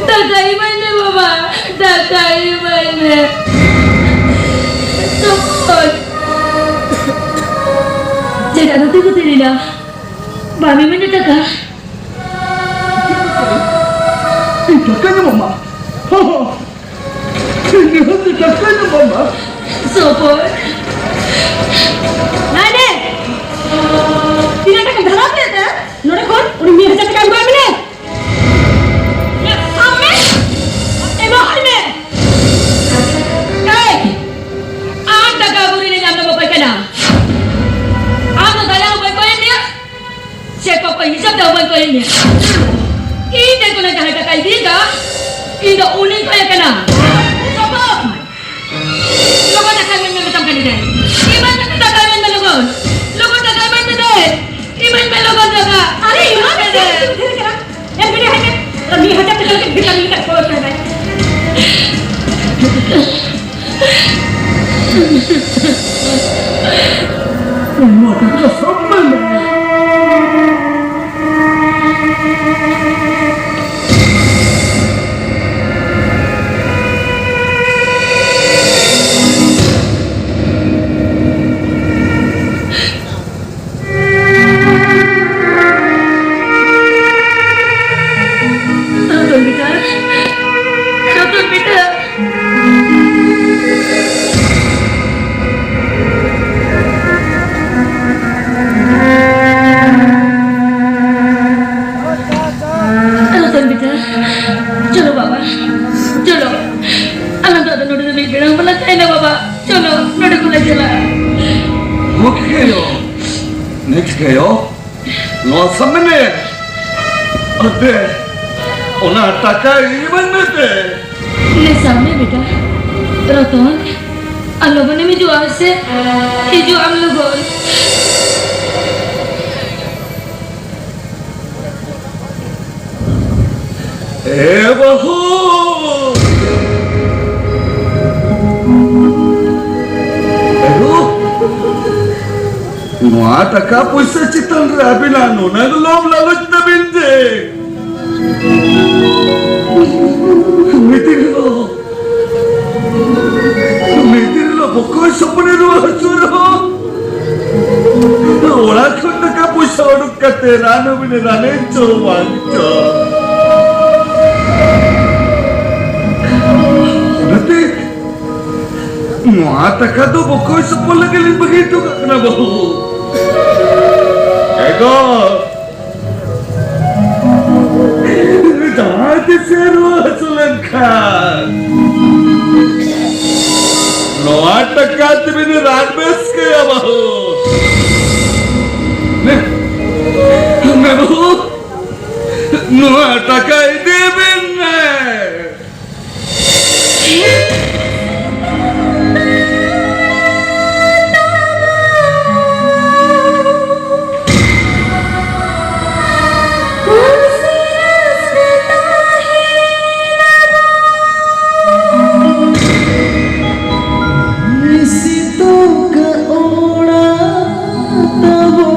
ᱴᱟᱠᱟ ᱤᱢᱟᱹᱧ ᱢᱮ ᱵᱟᱵᱟ, ᱴᱟᱠᱟ ᱤᱢᱟᱹᱧ ᱢᱮ᱾ ᱛᱚᱠᱷᱚᱱ ᱪᱮᱫᱟᱜ ᱱᱚᱛᱮ ᱠᱚ ᱛᱤᱨᱤᱱᱟ? ᱵᱟᱢ ᱤᱢᱟᱹᱧ ᱢᱮ ᱴᱟᱠᱟ᱾ ᱤᱧ ᱴᱟᱠᱟᱧ ᱮᱢᱟᱢᱟ᱾ ᱦᱚᱸ, ᱦᱚᱸ᱾ ᱤᱧ ᱱᱤᱦᱟᱹᱛ ᱜᱮ ᱴᱟᱠᱟᱧ ᱮᱢᱟᱢᱟ᱾ ᱥᱚᱯᱚᱭ᱾ ᱱᱟᱭ ᱱᱮ! ᱛᱤᱱᱟᱹᱜ ᱴᱟᱠᱟᱢ ᱫᱷᱟᱨᱟ ᱠᱮᱫ ᱛᱮ? ᱱᱚᱰᱮ ᱠᱷᱚᱱ ᱩᱱᱤ ᱢᱤᱫ ᱦᱟᱡᱟᱨ ᱴᱟᱠᱟ ᱮᱢ ᱠᱟᱭ ᱢᱮ᱾ ᱥᱟᱵ ᱢᱮ᱾ ᱮᱢᱟ ᱦᱟᱭ ᱢᱮ᱾ ᱮᱭ! ᱟᱢ ᱴᱟᱠᱟ ᱟᱹᱜᱩ ᱨᱤᱱᱤᱡ ᱟᱢ ᱫᱚ ᱚᱠᱚᱭ ᱠᱟᱱᱟ? ᱟᱢ ᱫᱚ ᱫᱟᱭᱟ ᱚᱠᱚᱭ ᱠᱚ ᱮᱢ ᱢᱮᱭᱟ? ᱥᱮ ᱠᱚᱠᱚᱭ ᱦᱤᱥᱟᱹᱵ ᱛᱮ ᱚᱠᱚᱭ ᱠᱚ ᱮᱢ ᱢᱮᱭᱟ? ᱤᱧ ᱴᱷᱮᱱ ᱠᱷᱚᱱᱟᱜ ᱡᱟᱦᱟᱸᱭ ᱴᱟᱠᱟᱭ ᱤᱫᱤ ᱠᱟᱜ, ᱤᱧ ᱫᱚ ᱩᱱᱤᱧ ᱠᱷᱚᱭ ᱠᱟᱱᱟ᱾ ᱥᱚᱯᱚᱭ! ᱞᱚᱜᱚᱱ ᱴᱟᱠᱟ ᱤᱢᱟᱹᱧ ᱢᱮ ᱢᱮᱛᱟᱢ ᱠᱟᱹᱱᱟᱹᱧ ᱫᱮ᱾ ᱤᱢᱟᱹᱧ ᱢᱮ ᱴᱟᱠᱟ, ᱤᱢᱟᱹᱧ ᱢᱮ ᱞᱚᱜᱚᱱ᱾ ᱞᱚᱜᱚᱱ ᱴᱟᱠᱟ ᱤᱢᱟᱹᱧ ᱢᱮ ᱫᱮ᱾ ᱤᱢᱟᱹᱧ ᱢᱮ ᱞᱚᱜᱚᱱ ᱴᱟᱠᱟ᱾ ᱟᱨᱮ ᱤᱢᱟᱹᱧ ᱢᱮ ᱫᱮ᱾ ᱮᱢ ᱠᱟᱹᱱᱟᱹᱧ ᱦᱟᱭ ᱢᱮ᱾ ᱟᱨ ᱢᱤᱫ ᱦᱟᱡᱟᱨ ᱴᱟᱠᱟ ᱞᱟᱹᱜᱤᱫ ᱵᱷᱤᱛᱟᱨ ᱨᱮ ᱠᱚᱭᱚᱜ ᱠᱟᱱᱟᱭ᱾ ᱱᱚᱣᱟ ᱴᱟᱠᱟ ᱥᱟᱵ ᱢᱮ᱾ ᱨᱚᱛᱚᱱ ᱵᱮᱴᱟ, ᱨᱚᱛᱚᱱ ᱵᱮᱴᱟ᱾ ᱨᱚᱛᱚᱱ ᱵᱮᱴᱟ, ᱪᱚᱞᱚ ᱵᱟᱵᱟ, ᱪᱚᱞᱚ᱾ ᱟᱞᱟᱝ ᱫᱚ ᱟᱫᱚ ᱱᱚᱰᱮ ᱫᱚ ᱢᱤᱫ ᱵᱮᱲᱟ ᱦᱚᱸ ᱵᱟᱞᱟᱝ ᱛᱟᱦᱮᱱᱟ ᱵᱟᱵᱟ᱾ ᱪᱚᱞᱚ, ᱱᱚᱰᱮ ᱠᱷᱚᱱ ᱞᱟᱝ ᱪᱟᱞᱟᱜᱼᱟ᱾ ᱢᱩᱠᱷᱤᱭᱟᱹ, ᱱᱤᱠᱷᱤᱭᱟᱹ, ᱱᱚᱣᱟ ᱥᱟᱢᱱᱮ᱾ ᱟᱫᱮ, ᱚᱱᱟ ᱴᱟᱠᱟ ᱤᱢᱟᱹᱧ ᱢᱮ ᱛᱮ᱾ ᱞᱮ ᱥᱟᱢᱱᱮ ᱵᱮᱴᱟ᱾ ᱨᱚᱛᱚᱱ, ᱟᱨ ᱞᱚᱜᱚᱱᱮᱢ ᱦᱤᱡᱩᱜᱼᱟ ᱥᱮ? ᱦᱤᱡᱩᱜ ᱟᱢ ᱞᱚᱜᱚᱱ᱾ ᱮ ᱵᱟᱹᱦᱩ! ᱵᱟᱹᱦᱩ! ᱱᱚᱣᱟ ᱴᱟᱠᱟ ᱯᱩᱭᱥᱟᱹ ᱪᱮᱛᱟᱱ ᱨᱮ ᱟᱹᱵᱤᱱᱟᱜ ᱱᱩᱱᱟᱹᱜ ᱞᱳᱵᱷ ᱞᱟᱞᱚᱪ ᱛᱟᱹᱵᱤᱱ ᱡᱮ ᱨᱟᱱ ᱦᱚᱸ ᱵᱤᱱ ᱨᱟᱱᱮ ᱪᱚ ᱵᱟᱝ ᱪᱚ᱾ ᱚᱱᱟᱛᱮ ᱱᱚᱣᱟ ᱴᱟᱠᱟ ᱫᱚ ᱵᱚᱠᱚᱭ ᱥᱚᱯᱚᱭ ᱞᱟᱹᱜᱤᱫ ᱞᱤᱧ ᱵᱟᱹᱜᱤ ᱦᱚᱴᱚ ᱠᱟᱜ ᱠᱟᱱᱟ ᱵᱟᱹᱦᱩ᱾ ᱮᱜᱳ! ᱡᱟᱦᱟᱸᱭ ᱛᱤᱥ ᱮ ᱨᱩᱣᱟᱹ ᱦᱟᱹᱥᱩ ᱞᱮᱱᱠᱷᱟᱱ, ᱱᱚᱣᱟ ᱴᱟᱠᱟ ᱛᱮᱵᱤᱱ ᱨᱟᱱ ᱵᱮᱥ ᱠᱟᱭᱟ ᱵᱟᱹᱦᱩ᱾ ᱱᱮ, ᱱᱮ ᱵᱟᱹᱦᱩ, ᱱᱚᱣᱟ ᱴᱟᱠᱟ ᱤᱫᱤ ᱵᱤᱱ ᱱᱮ᱾ ᱥᱤᱛᱩᱝ ᱠᱟᱜ ᱚᱲᱟᱜ ᱛᱟᱵᱚ᱾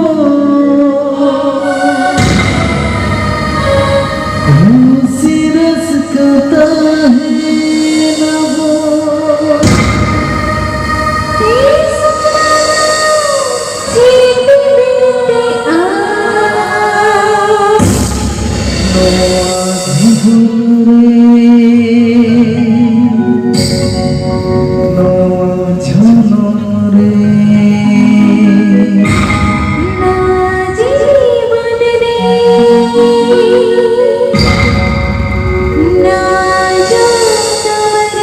ᱠᱩᱥᱤ ᱨᱟᱹᱥᱠᱟᱹ ᱛᱟᱦᱮᱱᱟᱵᱚ᱾ ᱛᱤᱥ ᱵᱟᱝ ᱪᱮᱫ ᱵᱤᱱᱛᱤᱜᱼᱟ? ᱱᱚᱣᱟ ᱡᱤᱵᱚᱱ ᱨᱮ, ᱱᱚᱣᱟ ᱡᱚᱱᱚᱢ ᱨᱮ, ᱱᱚᱣᱟ ᱡᱤᱵᱚᱱ ᱨᱮ, ᱱᱚᱣᱟ ᱡᱚᱱᱚᱢ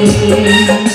ᱨᱮ᱾